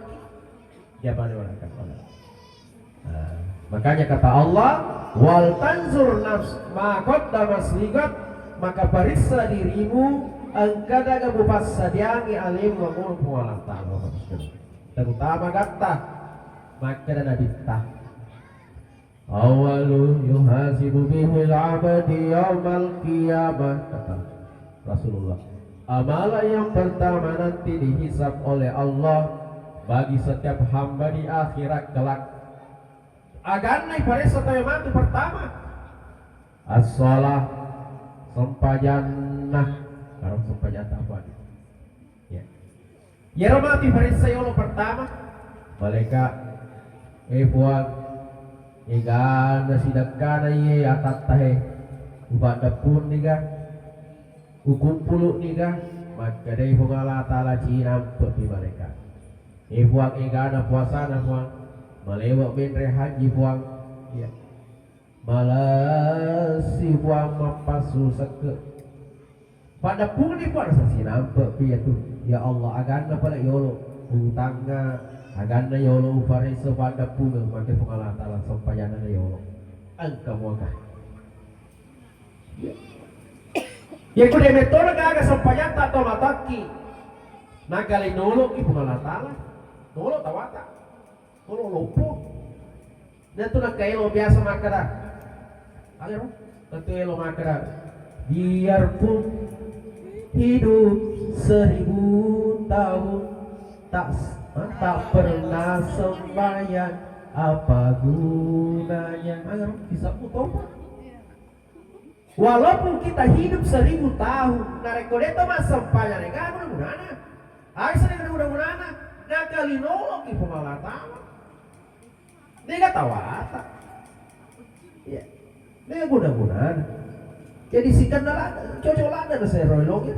Dia mana orang kata. Nah, makanya kata Allah, "Wal tanzur nafs ma qaddamat ligad," maka periksa dirimu, engka daga mupassadiangi alemu mangolo Puang Allah Ta'ala. Terutama gatta, makkeda Nabitta. Awwalu yuhasibu bihil abdi yaumal qiyamah, kata Rasulullah. Amalan yang pertama nanti dihisab oleh Allah bagi setiap hamba di akhirat kelak. Aganna iparessa tau matu pertama. As-shalah, sempajanna. Karena sempajanna apa? Ya. Iyaro matu iparessa yolo pertama, malaika, "Eh Puang, egana sidekkana iye atatta he, upaddeppunniga, ukumpulukniga?" Makkedai Puang Allah Taala, "Cinampe'pi malaika." "Eh Puang, egana puasana Puang?" "Malewe menre haji Puang." Iya. "Malessi Puang mappassu sekke." Paddeppungni Puang, sasi nampe pi iyatu. Ya Allah, aganna pale yolo utangnga, aganna yolo uparessa, paddeppungeng mate Puang Allah Taala, sempajanna yolo. Engka muaka. Ya ku de metto gaga sempajatta to matakki. Nagali noloki Puang Allah Taala. Nolo tawata. Nolo loppo. Dan tu nakka elo biasa makkeda. Alero, tentu elo makkeda. Biarpun hidup seribu tahun tak tak pernah sembahyang, apa gunanya? Alero, kisahku topa. Walaupun kita hidup seribu tahun, narekko de to massempajang, de gaga guna-gunana. Aga de gaga guna-gunana, nakalinolo ki Puang Allah Taala. De gaga tawata. Iya. De gaga guna-gunana. Jadi sikenna la-, cocok ladde na sero logi.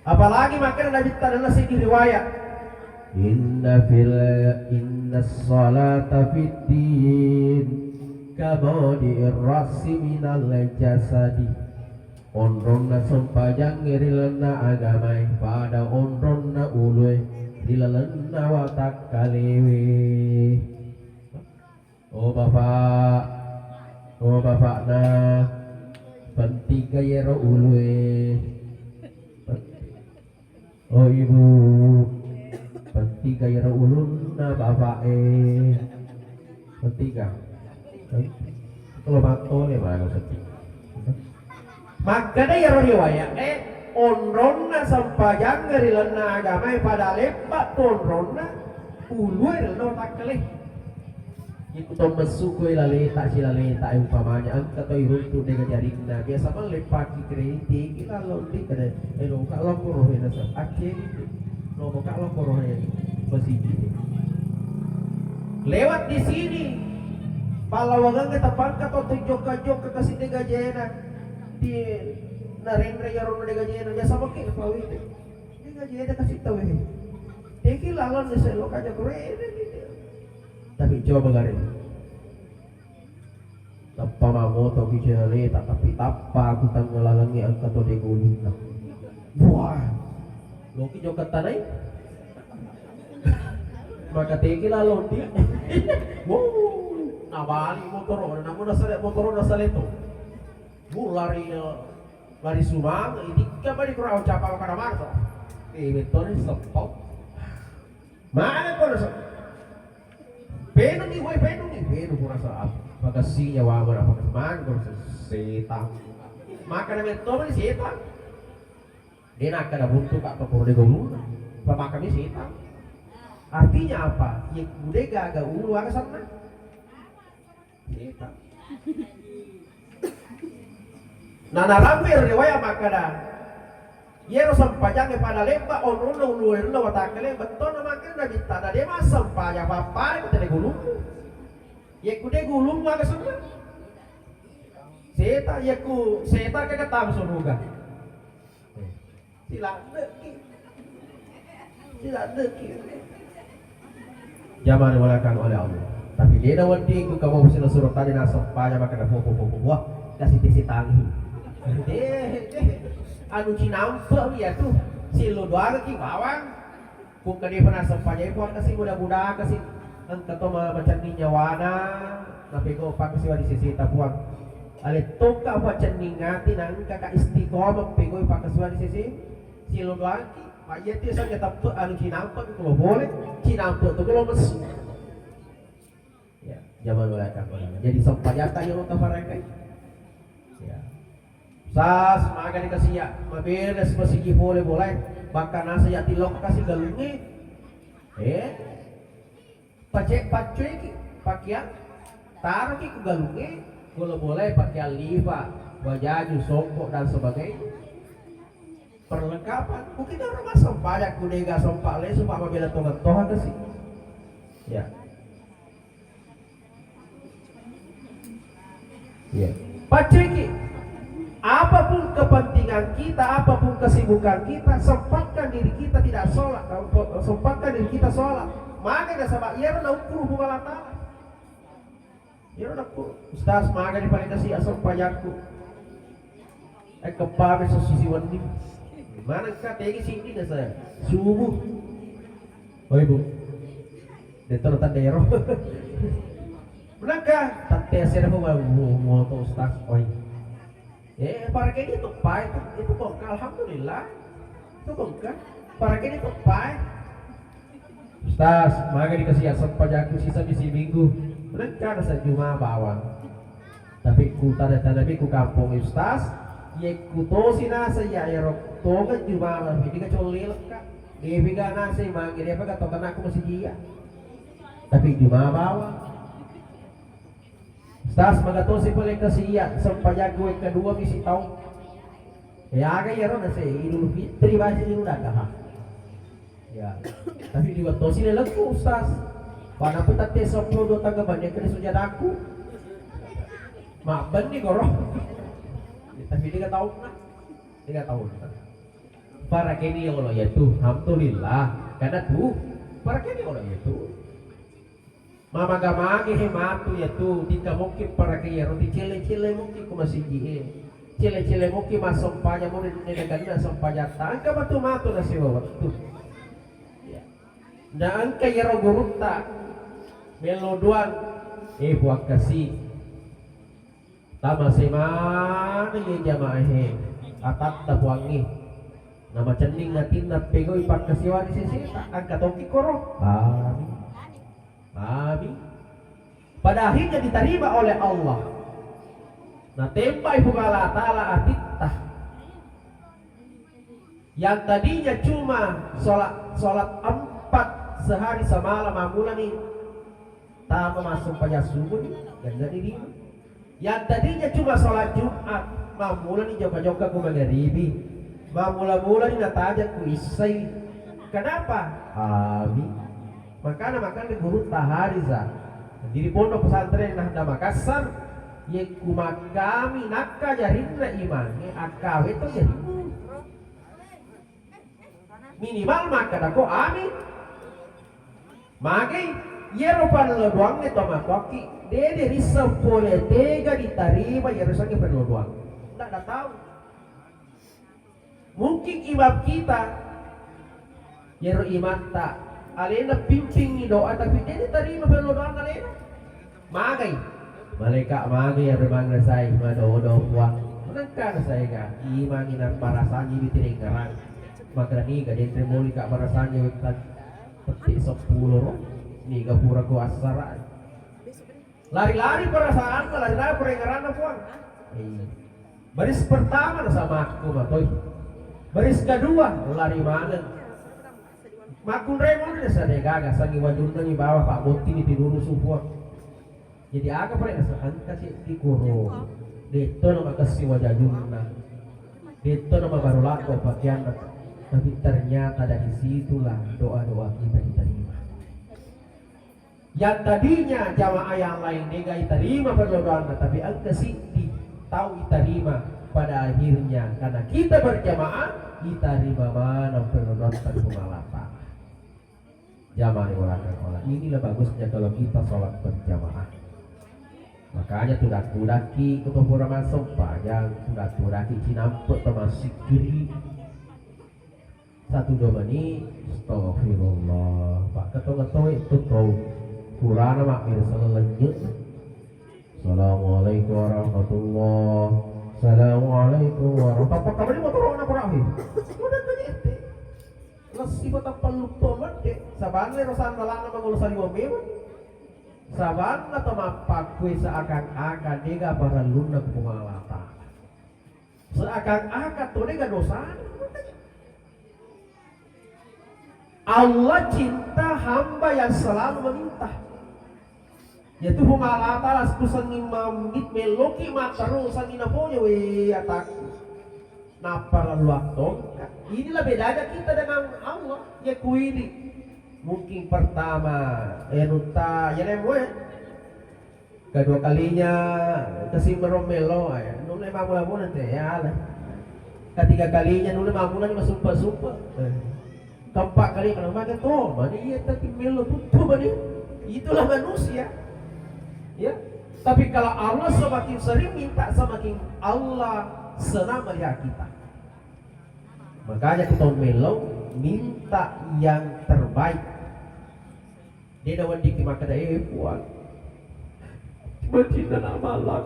Apalagi makkeda Nabitta dalam seddi riwayat, "Inna fil, inna salata fid din kamadi'ir ra'si minal jasadi." Onronna sempajangnge ri lalenna agamae pada onronna ulue ri lalenna watakkalewe. Oh Bapak, oh Bapakna, pentingga yero ulue. Oh Ibu, pentingga yero ulunna Bapak e. Pentingga? Kalau matole mana penting. Makkeda iyaro riwayat e, onronna sempajangnge ri lalenna agamae pada leppa tu onronna ulue ri lalenna watakkale. Iku to messu koe laleta silaleta e, umpamanya engka to iruntu de gaga jarinna, biasa maleppaki kredit, tegi lalo ndi kada elo ka lokoro hena sa acce. Lomo ka lokoro he masigi. Lewat di sini, pallawangengnge tapangka to tu jokka-jokka kasi de gajena. Di narenre iyaro de gajena, biasa makke pawi. De gajena kasi tawe. Tegi lalon de selo kaja kore. Tapi coba gare. Tappa mammoto ki cele, tapi tappa ku tengnga lalengnge engka to de gulunna. Wah. Loki jokka tanai. Maka tegi lalon di. Wow. Nabali motoro, namu nasale motoro nasale to. Bu lari, lari sumang, itikka mani kurang capa kada marto. Eh, bettoni seppau. Mana kono so? Penungi, woi, penungi. Penu pura sa-, apa kasinya wa mana apa keseman kono so, setang. Maka na metto ni setang. De nakkeda buntu ka to pura de gauluna. Pamakami setang. Artinya apa? Ye kude gaga ulu aga sanna. Seta. Nanarampe riwayat makkeda, iyaro sempajangnge pada leppa onronna uluerunna watakkale, bettonna makkeda Nabitta, na de massempajang pappare ku tede gulummu. Yekku de gulummu aga senna? Seta, yekku seta ke ketang suruga. Siladdeki. Siladdeki. Jama dimuliakan oleh Allah. Tapi de nawedding ku kamu sila surat tadi nasempajang maka na popo popo wah kasih tesi tangi. De, de. Anu cinampe mi ya tu. Silo doang ki bawang. Ku kade pernah sempajang puang kasih mudah-mudahan kasih. Engka to ma-, macenning nyawana, napegau pakkasiwa di seseta Puang. Ale tokka pacenning ati na engka ka istiqomah pegau pakkasiwa di sese, silo doangki, ma iya tu sangga teppe anu cinampe tu lo boleh, cinampe tu lo messu. Ya. Jaman wala kapang. Jadi sempajatta yang utama parekai. Ya. Sas, maga dikasih ya, mabela masigi pole boleh, bahkan nasa ya tilok kasih galunge. Eh, pace pacueki pakeang, taroki ku galunge, kalau boleh pakeang lipa, wajaju, songkok dan sebagainya. Perlengkapan, mungkin orang masuk banyak kudega sempak lesu, pak mabela tongan toha kasih. Ya. Ya. Paceki, apapun kepentingan kita, apapun kesibukan kita, sempatkan diri kita tidak sholat, sempatkan diri kita sholat. Maka nasaba iyaro naukuru Puang Allah Ta'ala. Iyaro nakku, Ustaz, maka di paling kasih asal pajakku. Eh, kepa besok sisi wedding. Mana engka tegi sini dah saya. Subuh. Oi, Bu. Detto tandero. Menangka, tapi hasilnya mau mau moto Ustaz. Oi. Eh, para kene itu pai itu, itu kok alhamdulillah. Itu kok kan. Para kene itu pai. Ustaz, maga dikasih asap pajakku sisa bisi minggu. Rencana sa Juma bawang. Tapi ku tanda-tanda mi ku kampung Ustaz, ye ku tosi nasa ya ero tonga Juma, tapi dia kecuali lekka. Dia piga nasa mangga, dia piga tokan aku masih dia. Tapi Juma bawang. Ustaz, maga tosi pole kasi iya, sempajakku yang kedua misi tau. Ya aga iyaro nase Idul Fitri basi Idul Adha. Ya. Tapi di waktu sini lekku Ustaz. Pada pun tette sepuluh dua tangga banyak kena sujadaku. Mak benih koro. Ya, tapi dia tahu kan? Dia tahu kan? Para kini ya Allah ya tuh, alhamdulillah. Karena tuh, para kini ya Allah ya tuh. Mamage-mage he matu yatu, tika mokki parake iyaro, dicele-cele mokki ko masigi e. Cele-cele mokki massempajang mo de-, de-, deganna sempajatta. Engka matu-matu nasiwa wettu. Ya. Na engka iyaro gurutta mello doang, eh, Puang kasi. Tamase maneng ye jamaahe, atatta Puangnge. Namacenning atinna pegau'i pakkasiwani seseta, engka tokki koro. Amin. Amin. Pada akhirnya diterima oleh Allah. Natembai Puang Allah Ta'ala atitta. Yang tadinya cuma sholat, sholat empat sehari semalam, mammulani tama massumpajang subuh ni, gandani lima. Yang tadinya cuma sholat Jumat, mammulani jokka-jokka ku mangaribi, mammula-mulani natajang ku issai. Kenapa? Amin. Makana, makana gurutta Hariza. Jadi pondok pesantren Nahda Makassar, yekku makkami nakka jarinna imangnge, akkawe to jarinna. Minimal makkadako amin. Magi, iyaro pallebuangnge to makkokki, dede risseng pole tega ditarima iyaro sangi pallebuang. Ndak datau. Mungkin imam kita, iyaro imatta, alena pimpingi doa, tapi dede tarima pallebuang alena. Magai. Malaika magai iyaro mangngasai, madodo Puang. Manengka nasaega, imangi naparasangi witirengngerang. Makkeda niga denre molika barasangi wettan petti seppulo ro. Niga pura ko assara. Lari-lari perasaanna, lari-lari parengngeranna Puang. Iya. Baris pertama nasamakku matoi. Baris kedua lari maneng. Makkunrai moni nasa degaga, sangi wajunna ni bawa Pak Botti ni tinuru supuang. Jadi aga pare nasa engka si dikuro. Detto nama kessi wajajunna. Detto nama baru lako pakaianna. Tapi ternyata dari situlah doa-doa kita diterima. Yang tadinya jamaah yang lain degai tarima perlodoanna, tapi engka siddi tau itarima pada akhirnya karena kita berjamaah, itarima maneng perlodoatta ri Puang Allah Ta'ala. Jamaah yang mulakan Allah. Inilah bagusnya kalau kita sholat berjamaah. Makanya tudak-tudakki ko to pura massempajang, tudak-tudakki cinampe to massikiri. Satu dua mani, astagfirullah. Pak keto-keto itu tau. Kurana mak mir salelennye. Assalamualaikum warahmatullah. Assalamualaikum warahmatullah. Apa kabar motor warna perahi? Udah tadi ente. Lesi batang palupa mate. Sabanne rosan dalana mangolo saliwa memang. Sabanna to mappakkue seakan-akan dega parellunna Puang Allah Ta'ala. Seakan-akan to dega dosana. Allah cinta hamba yang selalu meminta. Yaitu Puang Allah Ta'ala, ku sanging mamit meloki matteru sanging napoja we atakku. Nappa lalu attongka. Inilah bedanya kita dengan Allah. Ya kuidi. Mungkin pertama, eh, nutta, ya nemu, eh. Kedua kalinya kasi meromelo, eh, nulle mamula-mula te, ya lah. Ketiga kalinya nulle mamula ni masumpa-sumpa. Eh. Keempat kali kalau makan tuh, mana iya tapi melo tutup mana. Itulah manusia. Ya. Tapi kalau Allah semakin sering minta, semakin Allah senang melihat kita. Makanya kita melo minta yang terbaik. Dia dah wandiki makkeda, eh, Puang, cuma cinta nak malak.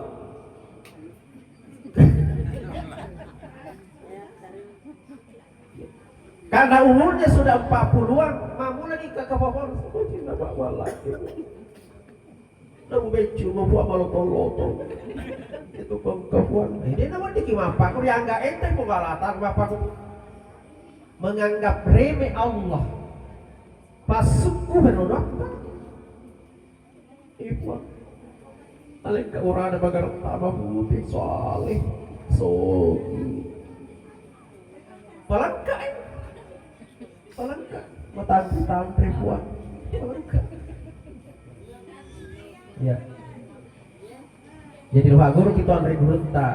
Karena umurnya sudah empat puluhan, mamula nikah ke Bapak, cuma cinta nak malak. Namu beccu mau buat malotong-lotong. Itu kau kapuan. Eh, dia nama dia gimana? Aku dianggap enteng penggalatan bapak aku. Menganggap remeh Allah. Pasukku berdoa. Ibu. Alengka urana bagaretta maputi saleh. Sogi. Palangka, eh. Palangka. Matanre-tanre, Puang. Palangka. Ya. Jadi, Pak Guru, kita anre gurutta.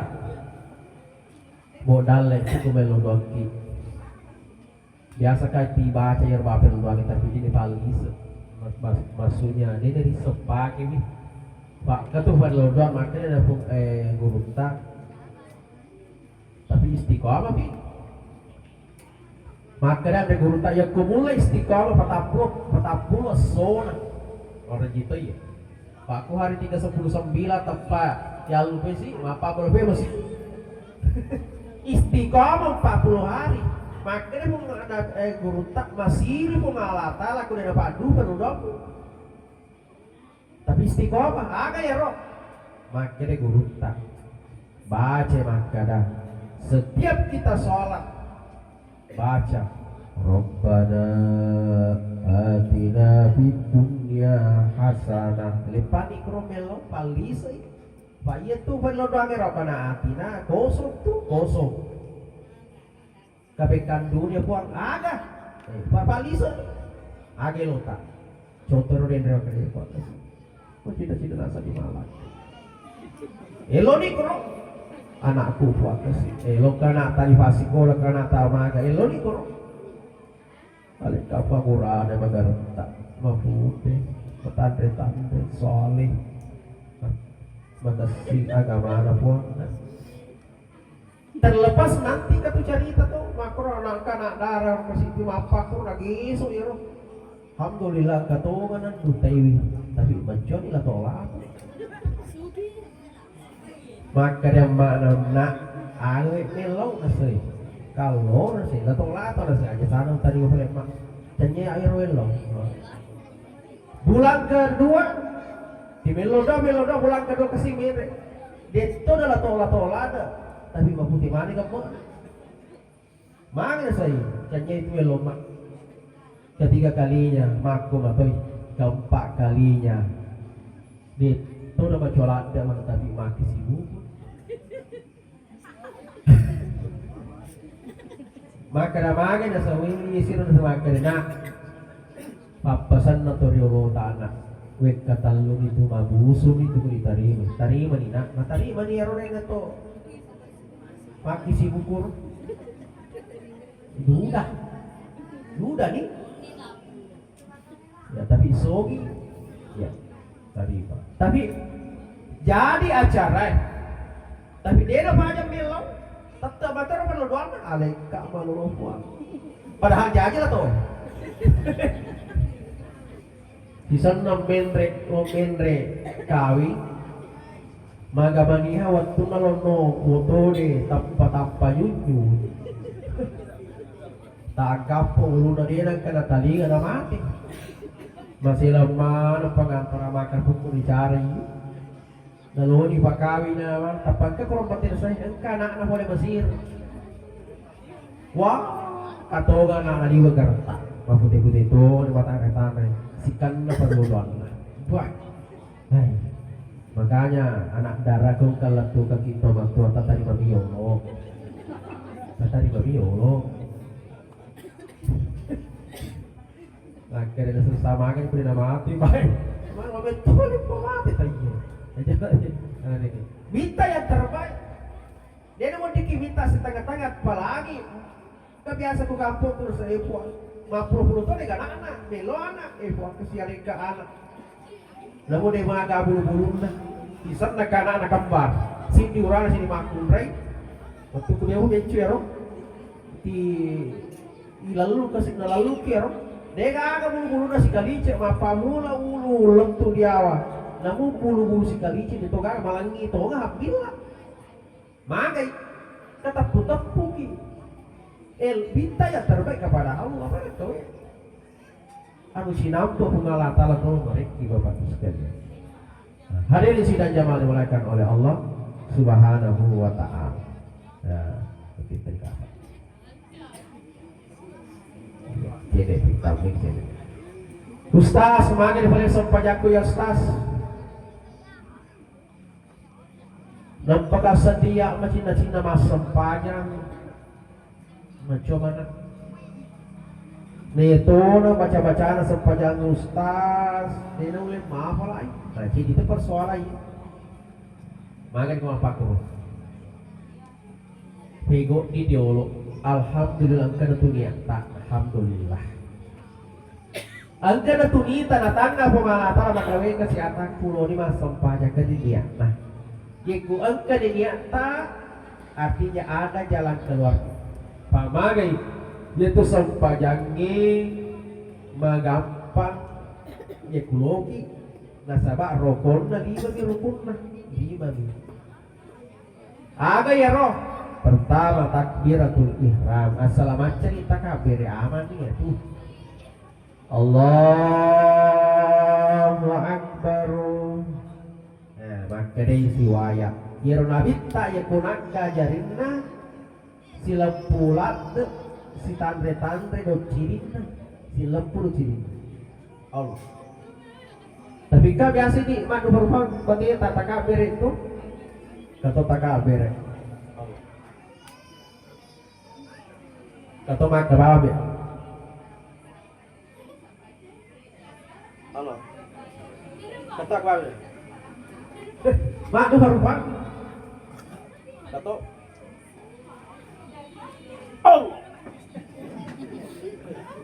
Bo dalle, itu melo doangki. Biasa kan dibaca ya, Bapak, doang, tapi ini paling ise. Mas-, mas-, maksudnya, ini dari sepake, nih. Pak, ketuh pada doang, makanya ada pun, eh, gurutta. Tapi istiqomah, Pi. Makkeda anre gurutta, yakko mulle istiqomah patappulo, patappulo essona. Orang gitu ya. Pakku hari tiga sepuluh sembilan tepat. Ya lupa sih, apa belum masih. Istiqomah empat puluh hari. Makkeda pun ada, eh, gurutta masih pun Allah Ta'ala ku dapat duka lu dong. Tapi istiqomah, aga iyaro? Makkeda gurutta. Baca makkeda. Setiap kita sholat, baca, "Rabbana atina fid dunya hasanah." Lepani kro melo, pallisai. Pak, iya tu, Pak, lo doangnge, "Rabbana atina," kosong tu, kosong. Kapekkang dunia, Puang, aga? Eh, Bapak Lisa. Aga elota. Contoh ro denre kali, Puang. Oh, cita-cita rasa di malam. Eloni koro. Anakku, Puang, kasi. Elo kana tadi fasikola kana tamaga. Eloni koro. Alekka pangurana magaretta. Mapute. Matanre-tanre. Soleh. Makessing agamana, Puang. Terlepas nanti katu carita to, makkoro nangka anak dara masih mappakkoro nageso iyaro. Alhamdulillah, katonganan dutaiwi, tapi macconi la tola. Makkeda amma'na, "Nak, awe mellau nasei. Kalau nasei, la tola to nasei, aja sana tadi gue mak." Canye air wello. Bulan kedua, di melo doang, melo doang, bulan kedua kasi menre. Detto dalam tola-tola ada, tapi maputi mani kamu. Mana saya, canye itu melo mak. Ketiga kalinya, makku matoi. Keempat kalinya, detto dalam cola ada, mana tapi maki sibuk. Makkeda magi nasawini siro, nasamakkeda, "Nak, pappasenna to riolo tana. Wekka telluni tu mabusuni tu ditarima." Tarimani, Nak. Natarimani iyaro renna to. Maki sibukuru. Duda. Duda ni. Ya, tapi sogi, ya, tadi, Pak. Tapi jadi acara, eh. Tapi dia udah panjang bilang, tetap batal perlu doang, aleka malu puang. Padahal jaji lah tuh. Di sana menre, oh, menre kawing. Maga maniha wettunna lonno motode tappa-tappa nyunyu. Taggappo uluna de nengka natalinga namate. Maseleng maneng pangantara maka pukku dicarai. Naloni pakawina, tappa engka korong batena sai, engka anakna pole Mesir. Wah, katonga anakna liwe' garetta. Mapute-pute toni mata katana. Sikanna perlu doanna. Wah. Hai. Makanya anak daraku kalau tu kaki to matua tatari mamiolo. Tatari mamiolo. Makkeda susah magai pura namate, bae. Mano betul ko mate taiye. Aja. Minta yang terbaik. Dena weddikki minta setengah-tengah, apalagi kebiasa ku kampung terus, eh, Puang. Mappulo-pulo to de' anakna, melo anak, eh, Puang, kesian engka anak. Namu de' maga bulu-bulunna. Isenna kanana kembar. Sindi urana sini makkunrai. Wettu ku mewu beccu ero. Ti ilallu kasi nalalluki ero. De' gaga bulu-bulunna sikalice, mappamula ulu lettu diawa. Namu bulu-bulu sikalice de' to gaga malangi tonga habbilla. Magai, kateppu-teppuki. Eh, minta yang terbaik kepada Allah, mana kau ya? Anu sinampe Puang Allah Ta'ala to merekki Bapak Ibu sekalian. Hadirin sidang jamaah dimuliakan oleh Allah Subhanahu wa Ta'ala. Ya, kita apa? Jadi, kita mix ini. Ustaz, magi di paling sempajakku ya Ustaz. Nappaka sedia macinna-cinna massempajang. Macomana. Netona baca-bacana sempajang ustaz, dena ule mapalai. Nah, jadi itu persoalan. Maga di mapakku. Pego di diolo. Alhamdulillah engka tu niatta. Alhamdulillah. Engkana tu nita natanna Puang Allah Ta'ala, maka wega si atakku loni massempajang ke niatna. Jekku engka ni niatta, artinya ada jalan keluar. Pamagai, yaitu sempajangnge magampang jekku loki, nasaba rokonna lima mi rukunna, lima mi. Aga iyaro? Pertama, takbiratul ihram. Assala macca ni takabbere, amanni iyatu. Allahu Akbar. Nah, makkedai siwaya. Iyaro nabitta iya kunakka jarinna sileppu ladde, sitanre-tanre doccirinna, sileppu doccirinna. Allah. Tapi ka biasa di manu berubah bagi tak takabbere itu. Kato takabbere. Kato maka babe. Halo. Kata aku apa? Eh, mak, tu baru, Pak. Kata. Oh.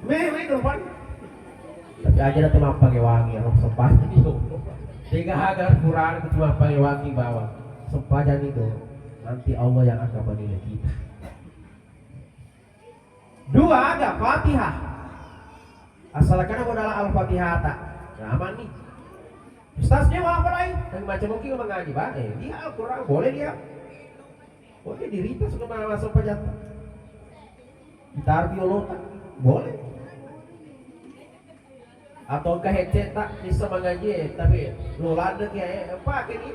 Me, me, tu, Pak. Tapi aja dah tempat pakai wangi, roh sempat. Tiga hagar Quran itu cuma pakai wangi bawah. Sempajan itu nanti Allah yang akan menilai kita. Dua aga Fatihah. Asal kana modal Al-Fatihah ta. Nyaman nih. Ustaz dia mau apa lagi? Kan macam mungkin mengaji, Pak. Eh, dia Al-Quran boleh dia. Boleh dirita suka mana masuk pajak. Gitar biolota boleh. Atau ke headset tak bisa mengaji, tapi lo ladek ya, eh, pakai nih.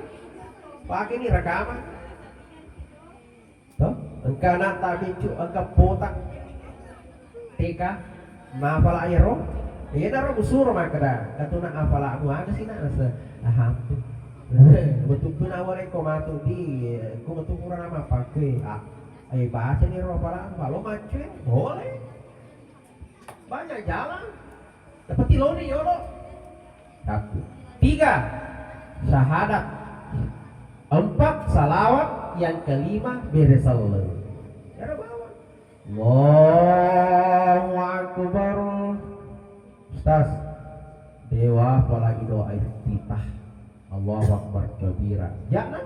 Pakai nih rekaman. To, engka anatta biccu, engka pota T K, napala iyaro? Iyanaro musuro makkeda, katuna apalamu aga sih, Nak? Nase, alhamdulillah. Betukkuna awalekko matu di, ko metu purana mappakkue, ah, eh, bacani ro apalamu, kalau maccue, boleh. Banyak jalan. Dapat tiloni yolo. Satu. Tiga. Syahadat. Empat. Salawat. Yang kelima, bere selleng. Cara bawa. Allahu Akbar. Ustaz, dewa apalagi doa iftitah. Allahu Akbar kabira. Jangan.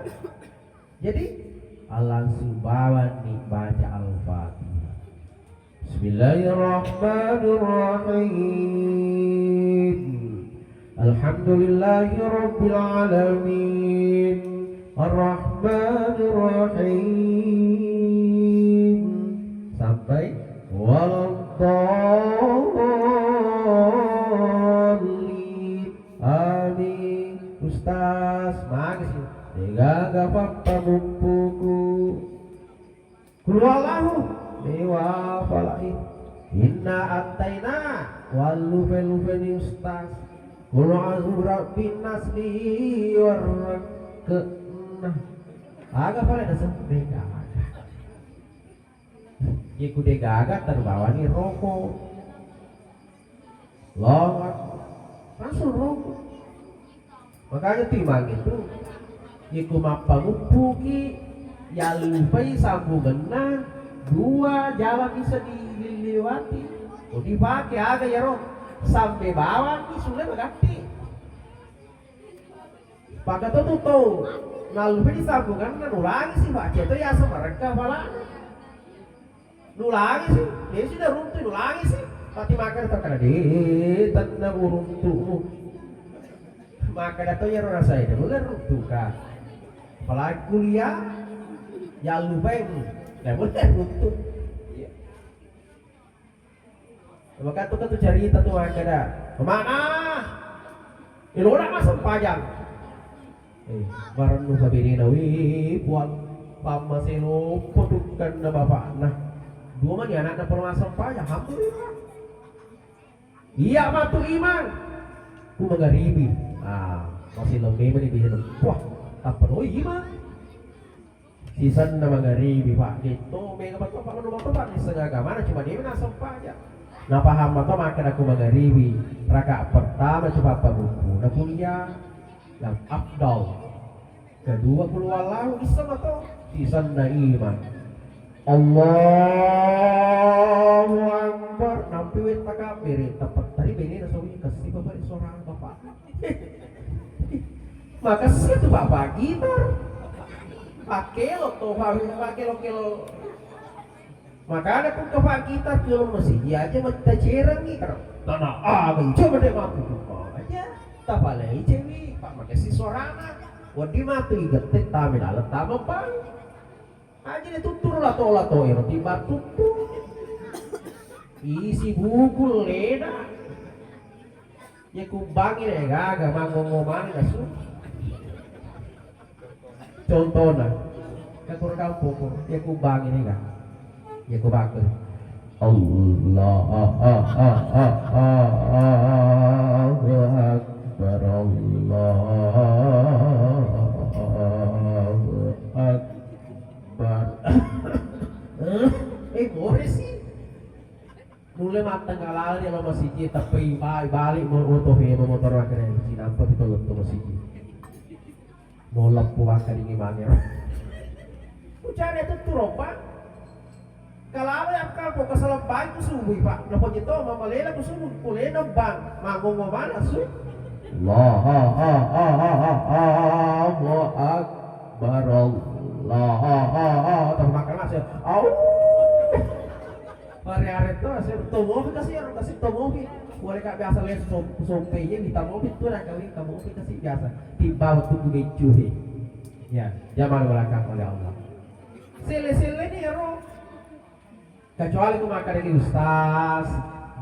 Jadi, langsung bawani baca Al-Fatihah. Bismillahirrahmanirrahim. Alhamdulillahirabbil alamin. Arrahmanirrahim. Sampai waladdallin. Inna ataina, wallufe-lufeni ustaz. Qul a'udzu birabbin nas liwar kena. Aga pale naseng degaga. Iku degaga terbawani roko. Allahu Akbar. Langsung roko. Makanya tu imang itu, iku mappamuppuki, yallupai sambungenna, dua jalan bisa dilewati. Ko dipake aga yaro, sampe bawang ki sulle magatti. Pakato tu tau, nallupai sambungenna, nulangi si, baca to yasa marekka palana. Nulangi si, de sudah runtu nulangi si. Pati makkeda to kada de, tenna uruntumu. Makkeda to yaro rasai de, mulai runtu ka. Apalagi kuliah, ya lupa itu. Nah, mulai runtu. Iya. Maka tu kan tu cerita tu makkeda. Kemana? Ilona masempajang. Eh, marennu sabirina, wih, puang, pammase loppo tukkanna bapakna. Dua mani anakna pole massempajang, alhamdulillah. Iya matu imang. Ku mangaribi. Ah, masih lembe mani bisa. Wah, tappa doi imang. Sisenna mangaribi, Pak. Gitu, mega betul Pak, manu betul Pak, di setengah agama, cuma dia nasempajang. Nah, paham atau makan aku mangaribi. Rakaat pertama cuma apa buku. Nah, kuliah. Yang afdal. Kedua, qul huwallahu, bisa mato. Sisenna imang. Allahu Akbar. Nampi wetta kabbere, tepat tadi bene na sawi kasi bapak suara bapak. Makasih tu bapak gitar. Pakelo to, pakelo-kelo. Makanya pun ke Pak kita ke masigi aja mata cereng nih, karena tanah abang coba deh mampu aja. Tapalai cewi, Pak, makasih suarana. Wadi matu igette tami dalam tama pang. Aja deh tuttur lato-lato ero tiba tuttur. Isi buku leda. Ya kubangi deh gaga mangongo mana su. Contohna, ke kurang kampung, ya kubangi deh gaga. Ya kubangi. Allahu Akbar, Allahu Akbar. Eh, boleh sih. Nulle mattengnga lari lo masigi, tappai ba-, balik mo-, moto femo motor makkeda, "Cinampa pi to lettu masigi." Mo leppu makkadingi mangero. Ucare tu turopa. Kalawa ya kal pokok salah baik ku subuh, Pak. Napa jito mamalela ku subuh, kulena bang. Manggongo mana su? Allahu Akbar, Allahu Akbar. Tapi makan nasi. Au. Hari-hari tu, saya tomofi kasih, orang kasih tomofi. Boleh kak biasa lihat som-, sompe ini, minta mobil tu, nak kawin, kamu mobil kasih biasa. Tiba waktu ku becu he. Ya, jamal belakang oleh Allah. Sele-sele ni ero. Kecuali ku makkadani ustaz,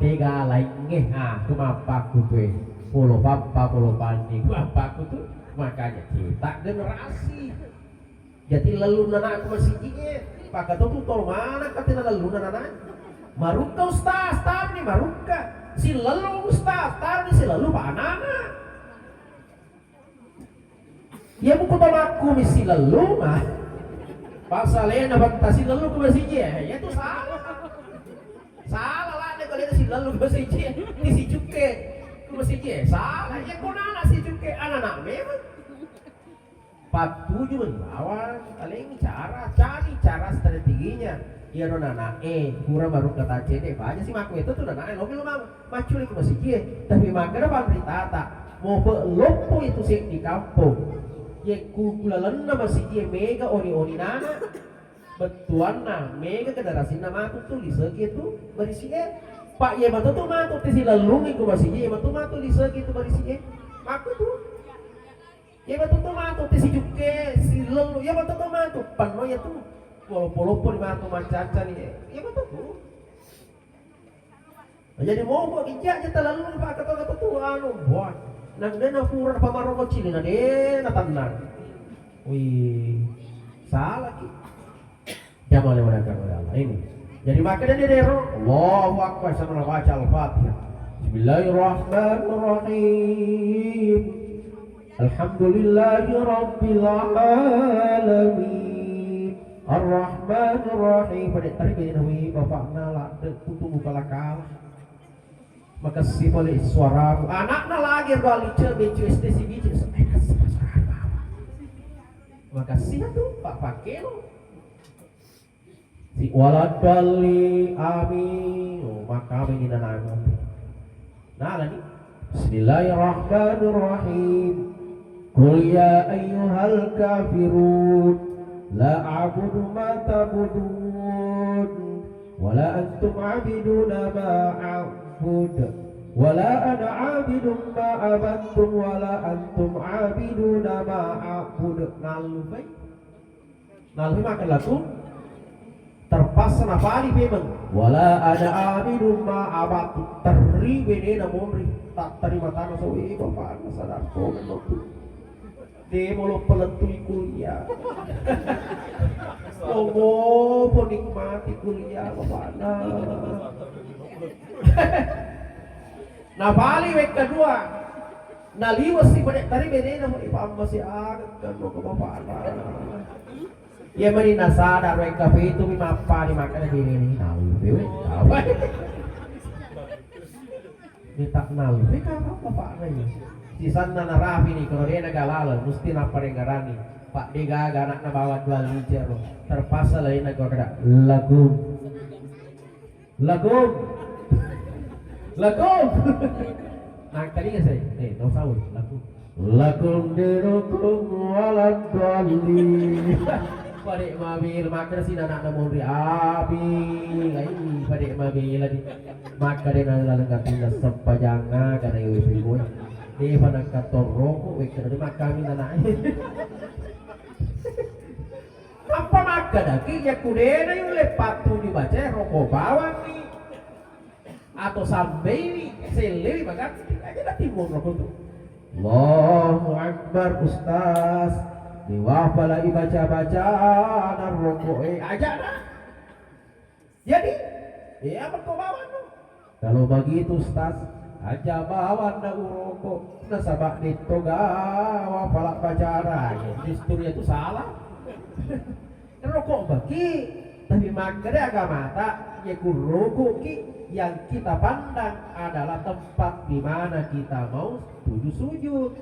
dega laingnge, ha, ku mappakku tue. Polo pappa, polo panni, ku mappakku tu. Makanya kita generasi. Jadi lellunna anakku masigi'e, pakatotu tau mana katina lellunna anak. Marukka ustaz, tarni marukka. Silellu ustaz, tarni silellu pa anana. Iya buku tamakku mi silellu, ah. Pasalena banta silellu ku masigi'e, iya tu salah. Salah lah deh kalau itu silellu ku masigi'e, di sijukke ku masigi'e. Salah, iya kona anak sijukke, anak-anak memang. Pattuju mani bawang, talengi cara, cari cara strateginya. Iyaro nana'e, pura marukka tacede, baja si makku itu tu nana'e, lomi lo mang, macculi ku masigie. Tapi makkeda panritata, mope loppo itu seddi kampong. Ye ku kulalenna masigie mega oni-oni nana, bettuanna mega generasinna matu tu lisegi tu barisie. Pak ye matu tu matu ti silellungi ku masigie, matu matu lisegi tu barisie. Makku tu. Iya matu to matu te sijukke, silellu, iya matu to matu, penno iya tu. Loppo-loppo ni matu macca-macca ni, iya matu tu. Jadi mogok ija je talallu ni pakkato-kato tu anu, buah. Nang de na pura pamaroko cili na de na tennang. Wih, salah ki. Jamaah oleh Allah ini. Jadi makkeda dero, Allahu Akbar, sambil baca Al-Fatihah. Bismillahirrahmanirrahim. Alhamdulillahirabbil alamin. Arrahmanirrahim. Pada tadi beda nawi bapakna ladde putu buka lakala. Makasih balik suaramu. Anakna lagi dua lice, mecu S D si biji. Makasih tuh, Pak Pakelo. Si waladdallin, amin. Oh, maka amin inanangan. Nah, lagi. Bismillahirrahmanirrahim. Qul ya ayyuhal kafirun, la a'budu ma ta'budun, wa la antum 'abiduna ma a'bud, wa la ana 'abidun ma 'abadtum, wa la antum 'abiduna ma a'bud. Nallu bai. Nallu makkeda laku, terpaksa napali memang. Wala ana 'abidun ma 'abadtum, terri benena monri, tak terima tanah sawi, eh, bapakna sadar ko mennotu. Demo lo pelentui kuliah. Lomo po nikmati kuliah bapakna. Napali wekka dua. Naliwesi pada tari benena, mo ipamma si aga kan lo ke bapakna. Iya mani nasadar wekka pitu mi mappali makkeda diri ni. Nallu we. Mita nallu we ka bapakna iya. Sisanna narapi ni, kalau dia naga laleng, mesti napparengarani. Pak de gaga anakna bawa dua licer lo. Terpaksa lainna gua kada lagu. Lakum. Lakum. Nah, tadi ya saya. Eh, no sawi. Lakum. Lakum dinukum waladdallin. Pada mabila makkeda si anakna monri abi. Ai, pada mabila di. Makkeda na laleng atinna sempajang na kada iwe piwe. Dia pada katoroko wekka di makkami anak. Nappa makkedaki, yakku dena yulle pattuju bacae, roko bawanni atau sambeiwi, sellewi maganti, aja natimbun roko tu. Allahu Akbar, Ustaz. Dewa pala ibaca-baca na roko e, aja na. Jadi, iya mekko bawannu. Kalau begitu, Ustaz, aja bawanna uroko. Nasaba detto gawa pala bacara. Justru itu salah. Roko bagi, tapi makkeda agamata, ya kurokoki yang kita pandang adalah tempat di mana kita mau tuju sujud.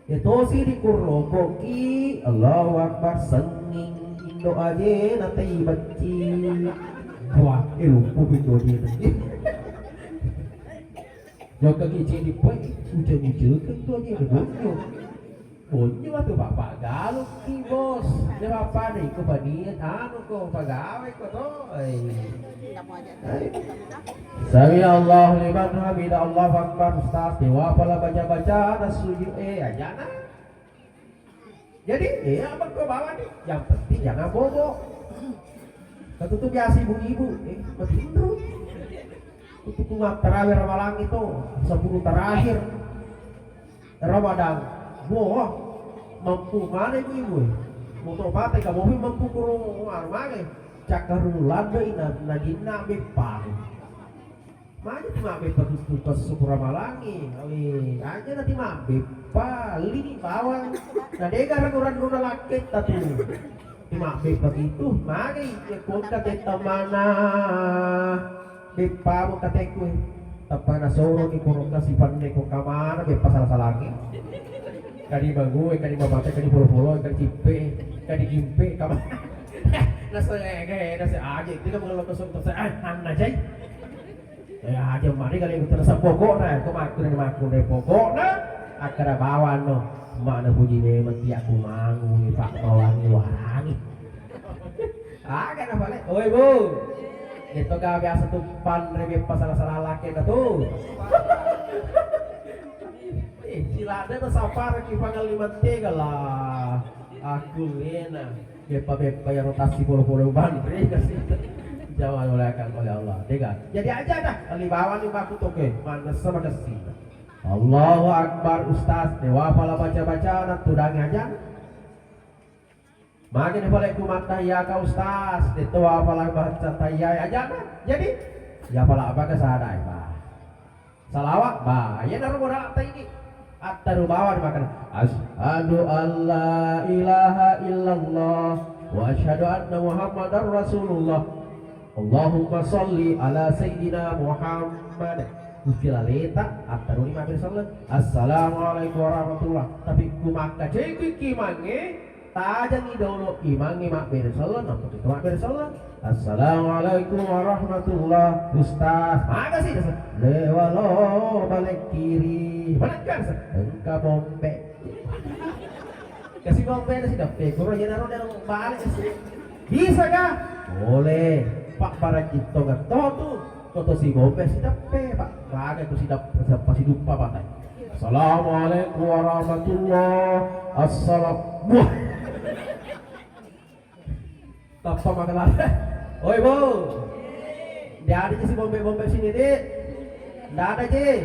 Etosi rikurrokoki, Allahu Akbar, sengnging indo aje na tei becci. Wah, eh, lumpuh indo aje na. Jokka ki cedi poi, uje-ujekeng tu aje na bonyo. Bonyo atu bapak galuki, Bos. Ya bapak ni, ko paniat anu ko pegawai ko to. Eh. Sami Allahu liman hamida, Allahu Akbar, Ustaz, dewa pala baca-baca, na sujud, eh, ajana. Jadi, eh, apa kau bawa nih? Yang penting jangan bobo. Kata tuh biasa ibu-ibu, eh, betul. Itu kumat terawih Ramalang itu, sepuluh terakhir. Ramadan, wah, mampu mana ibu-ibu? Moto pate kamu mampu kurung anu mana? Cakkarung ladde na, na dinna beppa. Mana ti mabbeppa tu tukas syukur Ramalangi? Awe, aja na ti mabbeppa, lini bawang. Na dega ragu-ragu na lakketta tu. Ti mabbeppa itu, magi ya kota tetta mana? Beppamu katekku, eh. Tappa nasoro ni purokka sipenne ko kamana beppa sala-salangi. Kadi bangue, kadi mamate, kadi polo-polo, kadi cippe, kadi gimpe, kamana. Nase, eh, nase aja, tidak mengeluh kesel terus, eh, anna jai. Eh, aja mari kali itu terasa pokokna, ko makku ni makku ni pokokna, akkada bawanno, mana puji memang tiak kumangu, pak bawangi warangi. Aga na pale? Oi, Bu. Itu gak biasa tu panre beppa sala-sala laki na tu. Eh, cilada na sapara ki pangal lima tega lah. Aku lena. Beppa-beppa ya rotasi polo-polo banre kasih. Jawa oleh akan oleh Allah. Tega. Jadi aja dah. Kali bawang ni baku toke. Mana sama kasih. Allahu Akbar, Ustaz. Dewa pala baca-baca na tudang aja. Magi ni pale ku mattahiya ka ustaz, de to apala baca tahiya ajana. Jadi, ya pala apa ke sadai, bah. Salawat, bah, ya naru bola taidi. Attaru bawa di makan. Asyhadu an la ilaha illallah wa asyhadu anna Muhammadar Rasulullah. Allahumma salli ala sayyidina Muhammad. Gusti laleta, attaruni mabbere selleng. Assalamualaikum warahmatullah. Tapi ku makkacekui ki mange, tajangi dolo imangnge mabbere selleng, nappa kita mabbere selleng. Assalamualaikum warahmatullah. Ustaz, makasih, Ustaz. Lewalo balik kiri. Mana kan, Ustaz? Engka bombe. Kasi bombe na sideppe, kuro jena ro dalam balik sih. Bisa kah? Boleh. Pak barang jittongan to tu. Koto si bombe sideppe, Pak. Bagai tu sideppe, siapa siduppa, Pak. Assalamualaikum warahmatullah. Assalam. Wah. Tappa makalala. Oi, Bu. Nda ada ji si bombe-bombe sini, Dik. Nda ada ji.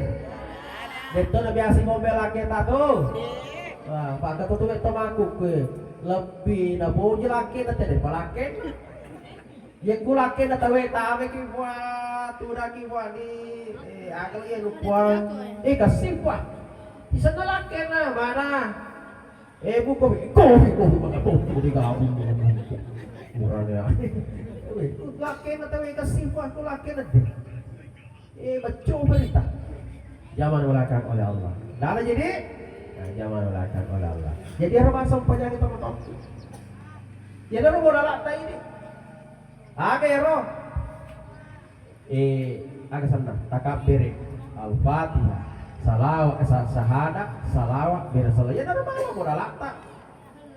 Detto na biasa bombe laki ta tu. Wah, pake tu tu to maku kue. Lebbi na boji laki na tede palaken. Ye ku laki na tawe tame ki wa, tu da ki wa ni. Eh, agak ye lupa. Eh, kasih wa. Bisa na laki na mana? Eh, bu, kopi, kopi, kopi, mana kopi di kampung, di kampung. Murah ya. Weh, tu laki na tawe kasih, wah, tu laki na deh. Eh, baca berita. Zaman belakang oleh Allah. Dah jadi? Nah, zaman belakang oleh Allah. Jadi, orang masuk penyakit teman-teman. Ya, dah, lu bola rata ini. Aga ero? Eh, aga senna? Takabbere, Al-Fatihah, salawa-, eh, sa-, sahada, salawat, bere sala. Ya, naro mala modalatta.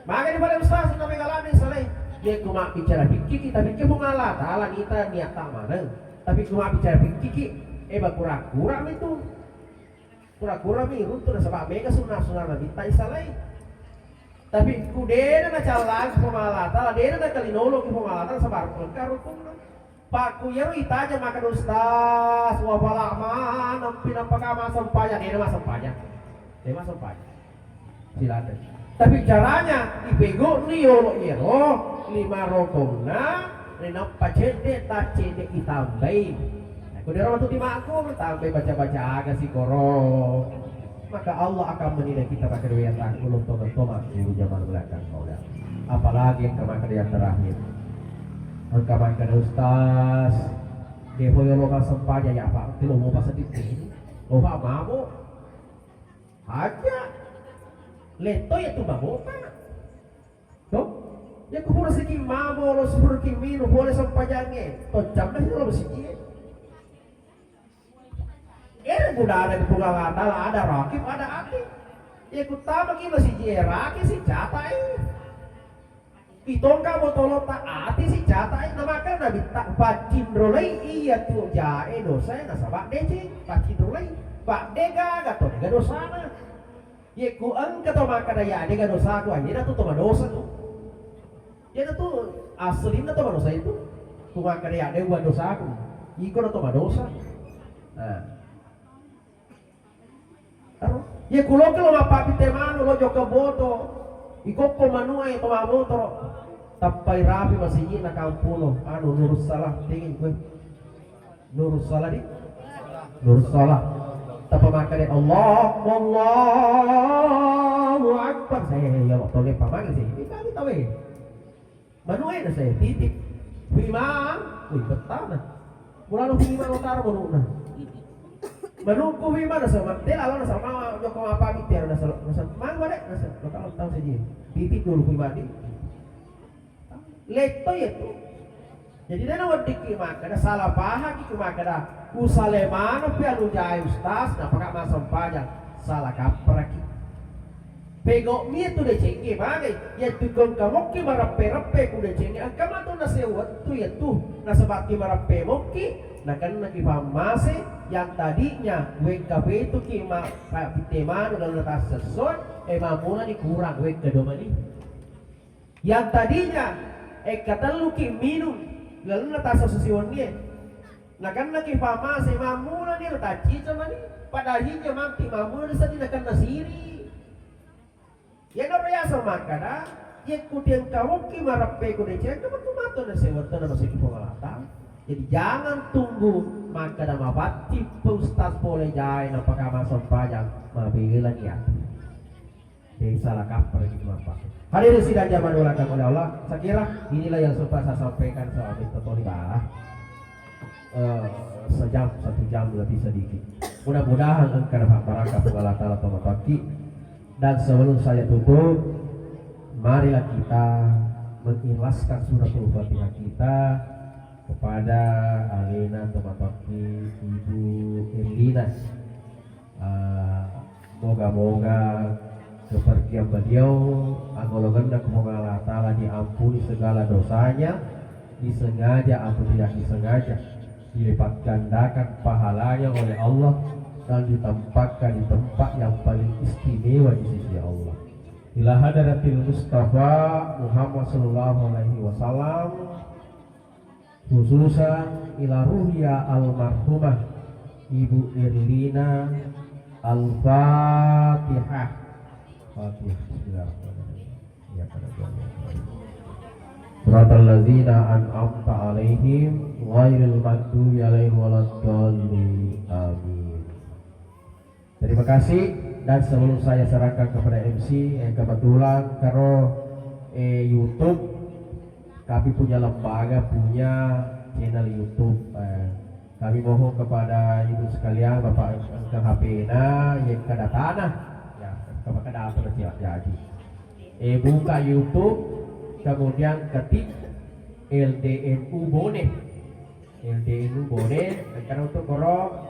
Magani pada ustaz, na megalani salai. Dia ku mabbicara fikih, kita fikih Puang Allah Ta'ala, nita niatta maneng. Tapi ku mabbicara fikih, eh, bakura-kura itu. Kura-kura mi runtu nasaba mega sunna-sunna Nabitta isalai. Tapi ku dena nacallaki Puang Allah Ta'ala, dena nakalinoloki Puang Allah Ta'ala, sabar engka rukunna. Pakku iyaro itaja makkeda ustaz, wa pala maneng pi nappaka massempajang, dena massempajang. Dena massempajang. Silakan. Tapi caranya ipegoni yolo iyaro lima rokonna, rinappa cedde, taccedde itambai. Nah, ko dero matu timakku, tambai baca-baca aga sikoro. Maka Allah akan menilai kita pakai dua yang ulun tongeng toma di zaman belakang kau dah. Apalagi engka makkeda yang terakhir. Engka makkeda ustaz, depo yolo massempajang ya apa? Tilo mau pas sedikit. Oh, apa mau? Aja. Letto ya tu mabota. To? Ya ku pura siki mabo lo, pura ki minu, pole sempajange. To jamna sih lo siki. Ere budana di Puang Allah Ta'ala ada rakib, ada ati. Ya ku tama ki masiji raki si catai. Itongka botolota ati si catai, na maka Nabitta paccinrolai iya tu jae dosae nasaba deceng, paccinrolai. Pak dega gato dega dosana. Ye ku engka to makkeda ya dega dosaku, aja tu to madosa tu. Ya tu aslinna to madosa itu. Ku makkeda ya dega dosaku. Iko na to madosa. Nah. Aro? Ye ku loki lo mappapitte manu lo jokka boto. Ikokko manua e to mabotoro. Tappai rapi masiji na kampuno. Anu Nurus Salah, dingin kue. Nurus Salah di? Nurus Salah. Tappa makkeda Allah, Allahu Akbar. Saya ya waktu lepa magi sih. Ini kami tahu ya. Manu e nasai titip. Wimang, wih, bettana. Mulano wimang utara manuna. Manukku wimang nasai, ma-, te lalo nasai mama, joko mapami tiara nasai, nasai, mang bare, nasai, lo kalau tahu saja. Titip dulu wimang di. Letto ya tu. Jadi dena weddikki makkeda, salah paham ki makkeda, usale maneng pi anu jae ustaz, napaka massempajang, salah kapperaki. Pego'mi tu decengnge magai, yattu ko engka mokki mareppe-reppe ku decengnge, engka matu nasewwa wettu yattu, nasaba'ki mareppe mokki, nakennaki pammase, yang tadinya wekka petuki ma-, pa-, pitte manu lalu tassessoe, e, mammulani kurang wekka domani. Yang tadinya, e, katelluki minung lalenna tassessoe siwennie. Nakennaki famase, mammulani ro taccica mani, padahal hija matti mammulani seddi nakenna siri. Iyanaro yaseng makkeda, Yekku tiang kawokki mareppeku deceng, engka matu-matu na sewetta na maseki Puang Allah Ta'ala. Jadi jangan tunggu makkeda mapatti pe ustaz pole jae napaka massempajang, mabela niat. Jadi salah kaprah gitu Bapak. Hadirin sidang jamaah dimuliakan oleh Allah, saya kira inilah yang sempat saya sampaikan selama itu tadi Pak. Eh, sejam, satu jam lebih sedikit. Mudah-mudahan engka dapat barakah Puang Allah Ta'ala tomatoakki. Dan sebelum saya tutup, marilah kita mengikhlaskan suratul Fatihah kita kepada alena tomatoakki Ibu Erlina. Eh, moga-moga kepergian beliau, anggolongenna Puang Allah Ta'ala diampuni segala dosanya, disengaja atau tidak disengaja, dilipat gandakan pahalanya oleh Allah dan ditempatkan di tempat yang paling istimewa di sisi Allah. Ila hadratil Mustafa Muhammad sallallahu alaihi wasallam, khususan ila ruhnya almarhumah Ibu Erlina. Al-Fatihah. Fatihah. Bismillahirrahmanirrahim. Ya, pada Siratal ladzina an'amta 'alaihim ghairil maghdubi 'alaihim waladdallin. Amin. Terima kasih, dan sebelum saya serahkan kepada M C, eh, kebetulan karo, eh, YouTube, kami punya lembaga, punya channel YouTube. Eh, kami mohon kepada ibu sekalian, Bapak engka H P-na, ya, engka datana. Ya, engka maka data berarti, ya, jadi. Eh, buka YouTube, kemudian ketik L D M U Bone. L D M U Bone, engka untuk koro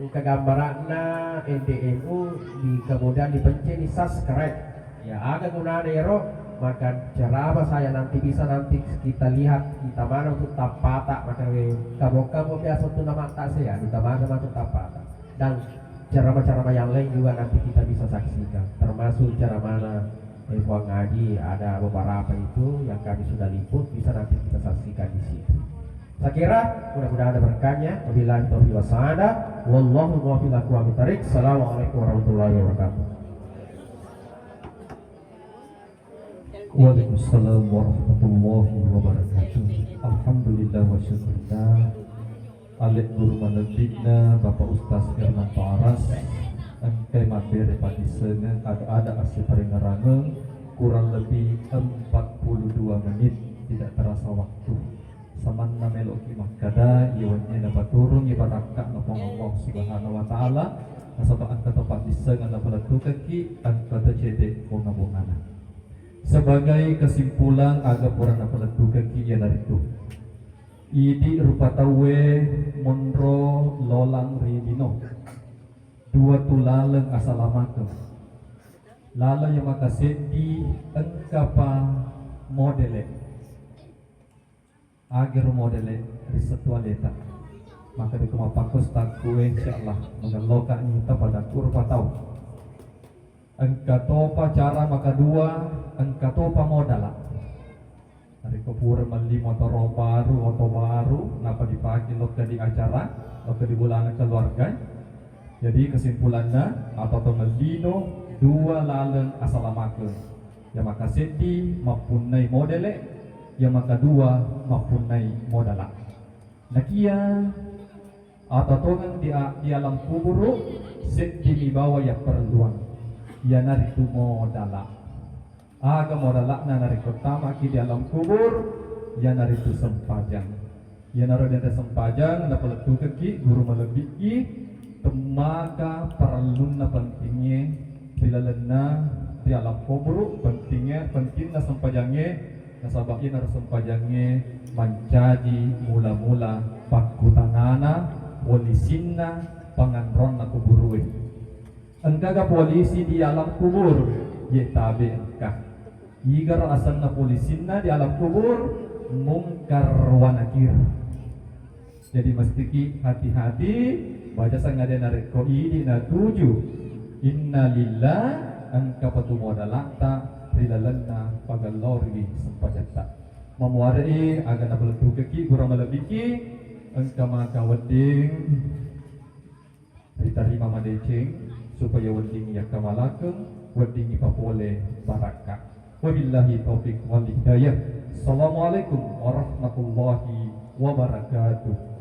engka gambaranna L D M U di, kemudian dipencet di subscribe. Ya, aga gunana ero? Maka ceramah saya nanti bisa nanti kita lihat di tamana untuk tappata, maka, eh, kamu-kamu biasa tu nama tak saya di tamana masuk tappata. Dan ceramah-ceramah yang lain juga nanti kita bisa saksikan, termasuk ceramahna, eh, Puang Haji, ada beberapa itu yang kami sudah liput, bisa nanti kita saksikan di situ. Saya kira mudah-mudahan ada berkahnya. Wabillahi taufiq wassaada. Wallahu muwaffiq ila aqwamit thariq. Assalamualaikum warahmatullahi wabarakatuh. Waalaikumsalam warahmatullahi wabarakatuh. Alhamdulillah wa syukurillah. Alek guru malebbi'na Bapak Ustaz Hernanto Aras, engkai mabbere paddissengeng ada-ada assiparengerangeng kurang lebih empat puluh dua menit, tidak terasa waktu. Samanna meloki makkada, iya wennie napaturungi barakka'na Puang Allah Subhanahu wa Ta'ala, nasaba engka to paddissengeng napalettukekki, engka to cedde bonga-bongana. Sebagai kesimpulan, aga pura napalettukekki iyanaritu, idi rupa tauwe monro lolang ri lino, dua tu laleng asalamakeng. Laleng yang makaseddi engkapa modele. Agero modele ri settu aleta. Maka deko mappakko stakku, insyaallah magelloka ni tapada rupa tau. Engka topa cara makadua, engka topa modala. Narekko pura melli motoro baru, oto baru, napa dipake lokka di acara, lokka di bulana keluarga. Jadi kesimpulanna, atau to mellino dua laleng asalamakeng. Iya makaseddi mappunnai modele, iya makadua mappunnai modala. Nakia atau tongeng di, di alam kuburu, seddi mi bawa iya perluang, iyanaritu modala. Aga modala'na narekko tamaki di alam kubur? Iyanaritu sempajang. Iyanaro dianre sempajang napalettukekki guru malebbi'ki, temmaka parellunna pentingnge ri lalenna ri alam kuburu, pentingnge, pentinna sempajangnge, nasaba iyanaro sempajangnge mancaji mula-mula pakkutangana, polisinna, panganronna kuburue. Engkaga polisi di alam kubur? Ye tabe engka. Igaro asenna polisinna di alam kubur? Mungkar wa Nakir. Jadi mestiki hati-hati, baja sangade narekko idi natuju inna lillah, engka patu modalata ri lalenna pagallori sempajatta. Mamuare'i aga napalettukekki guru malebbiki, engka maka wedding ritarima madeceng, supaya weddingngi yakkamalakeng, weddingngi papole barakka. Wabillahi taufiq wal hidayah. Assalamualaikum warahmatullahi wabarakatuh.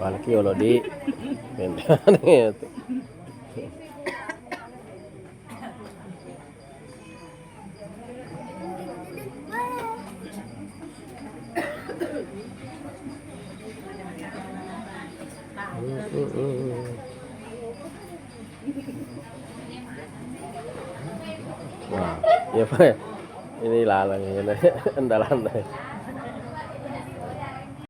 Walaki olo di. Wah, iya, Pak. Ini lalang ini, andalan.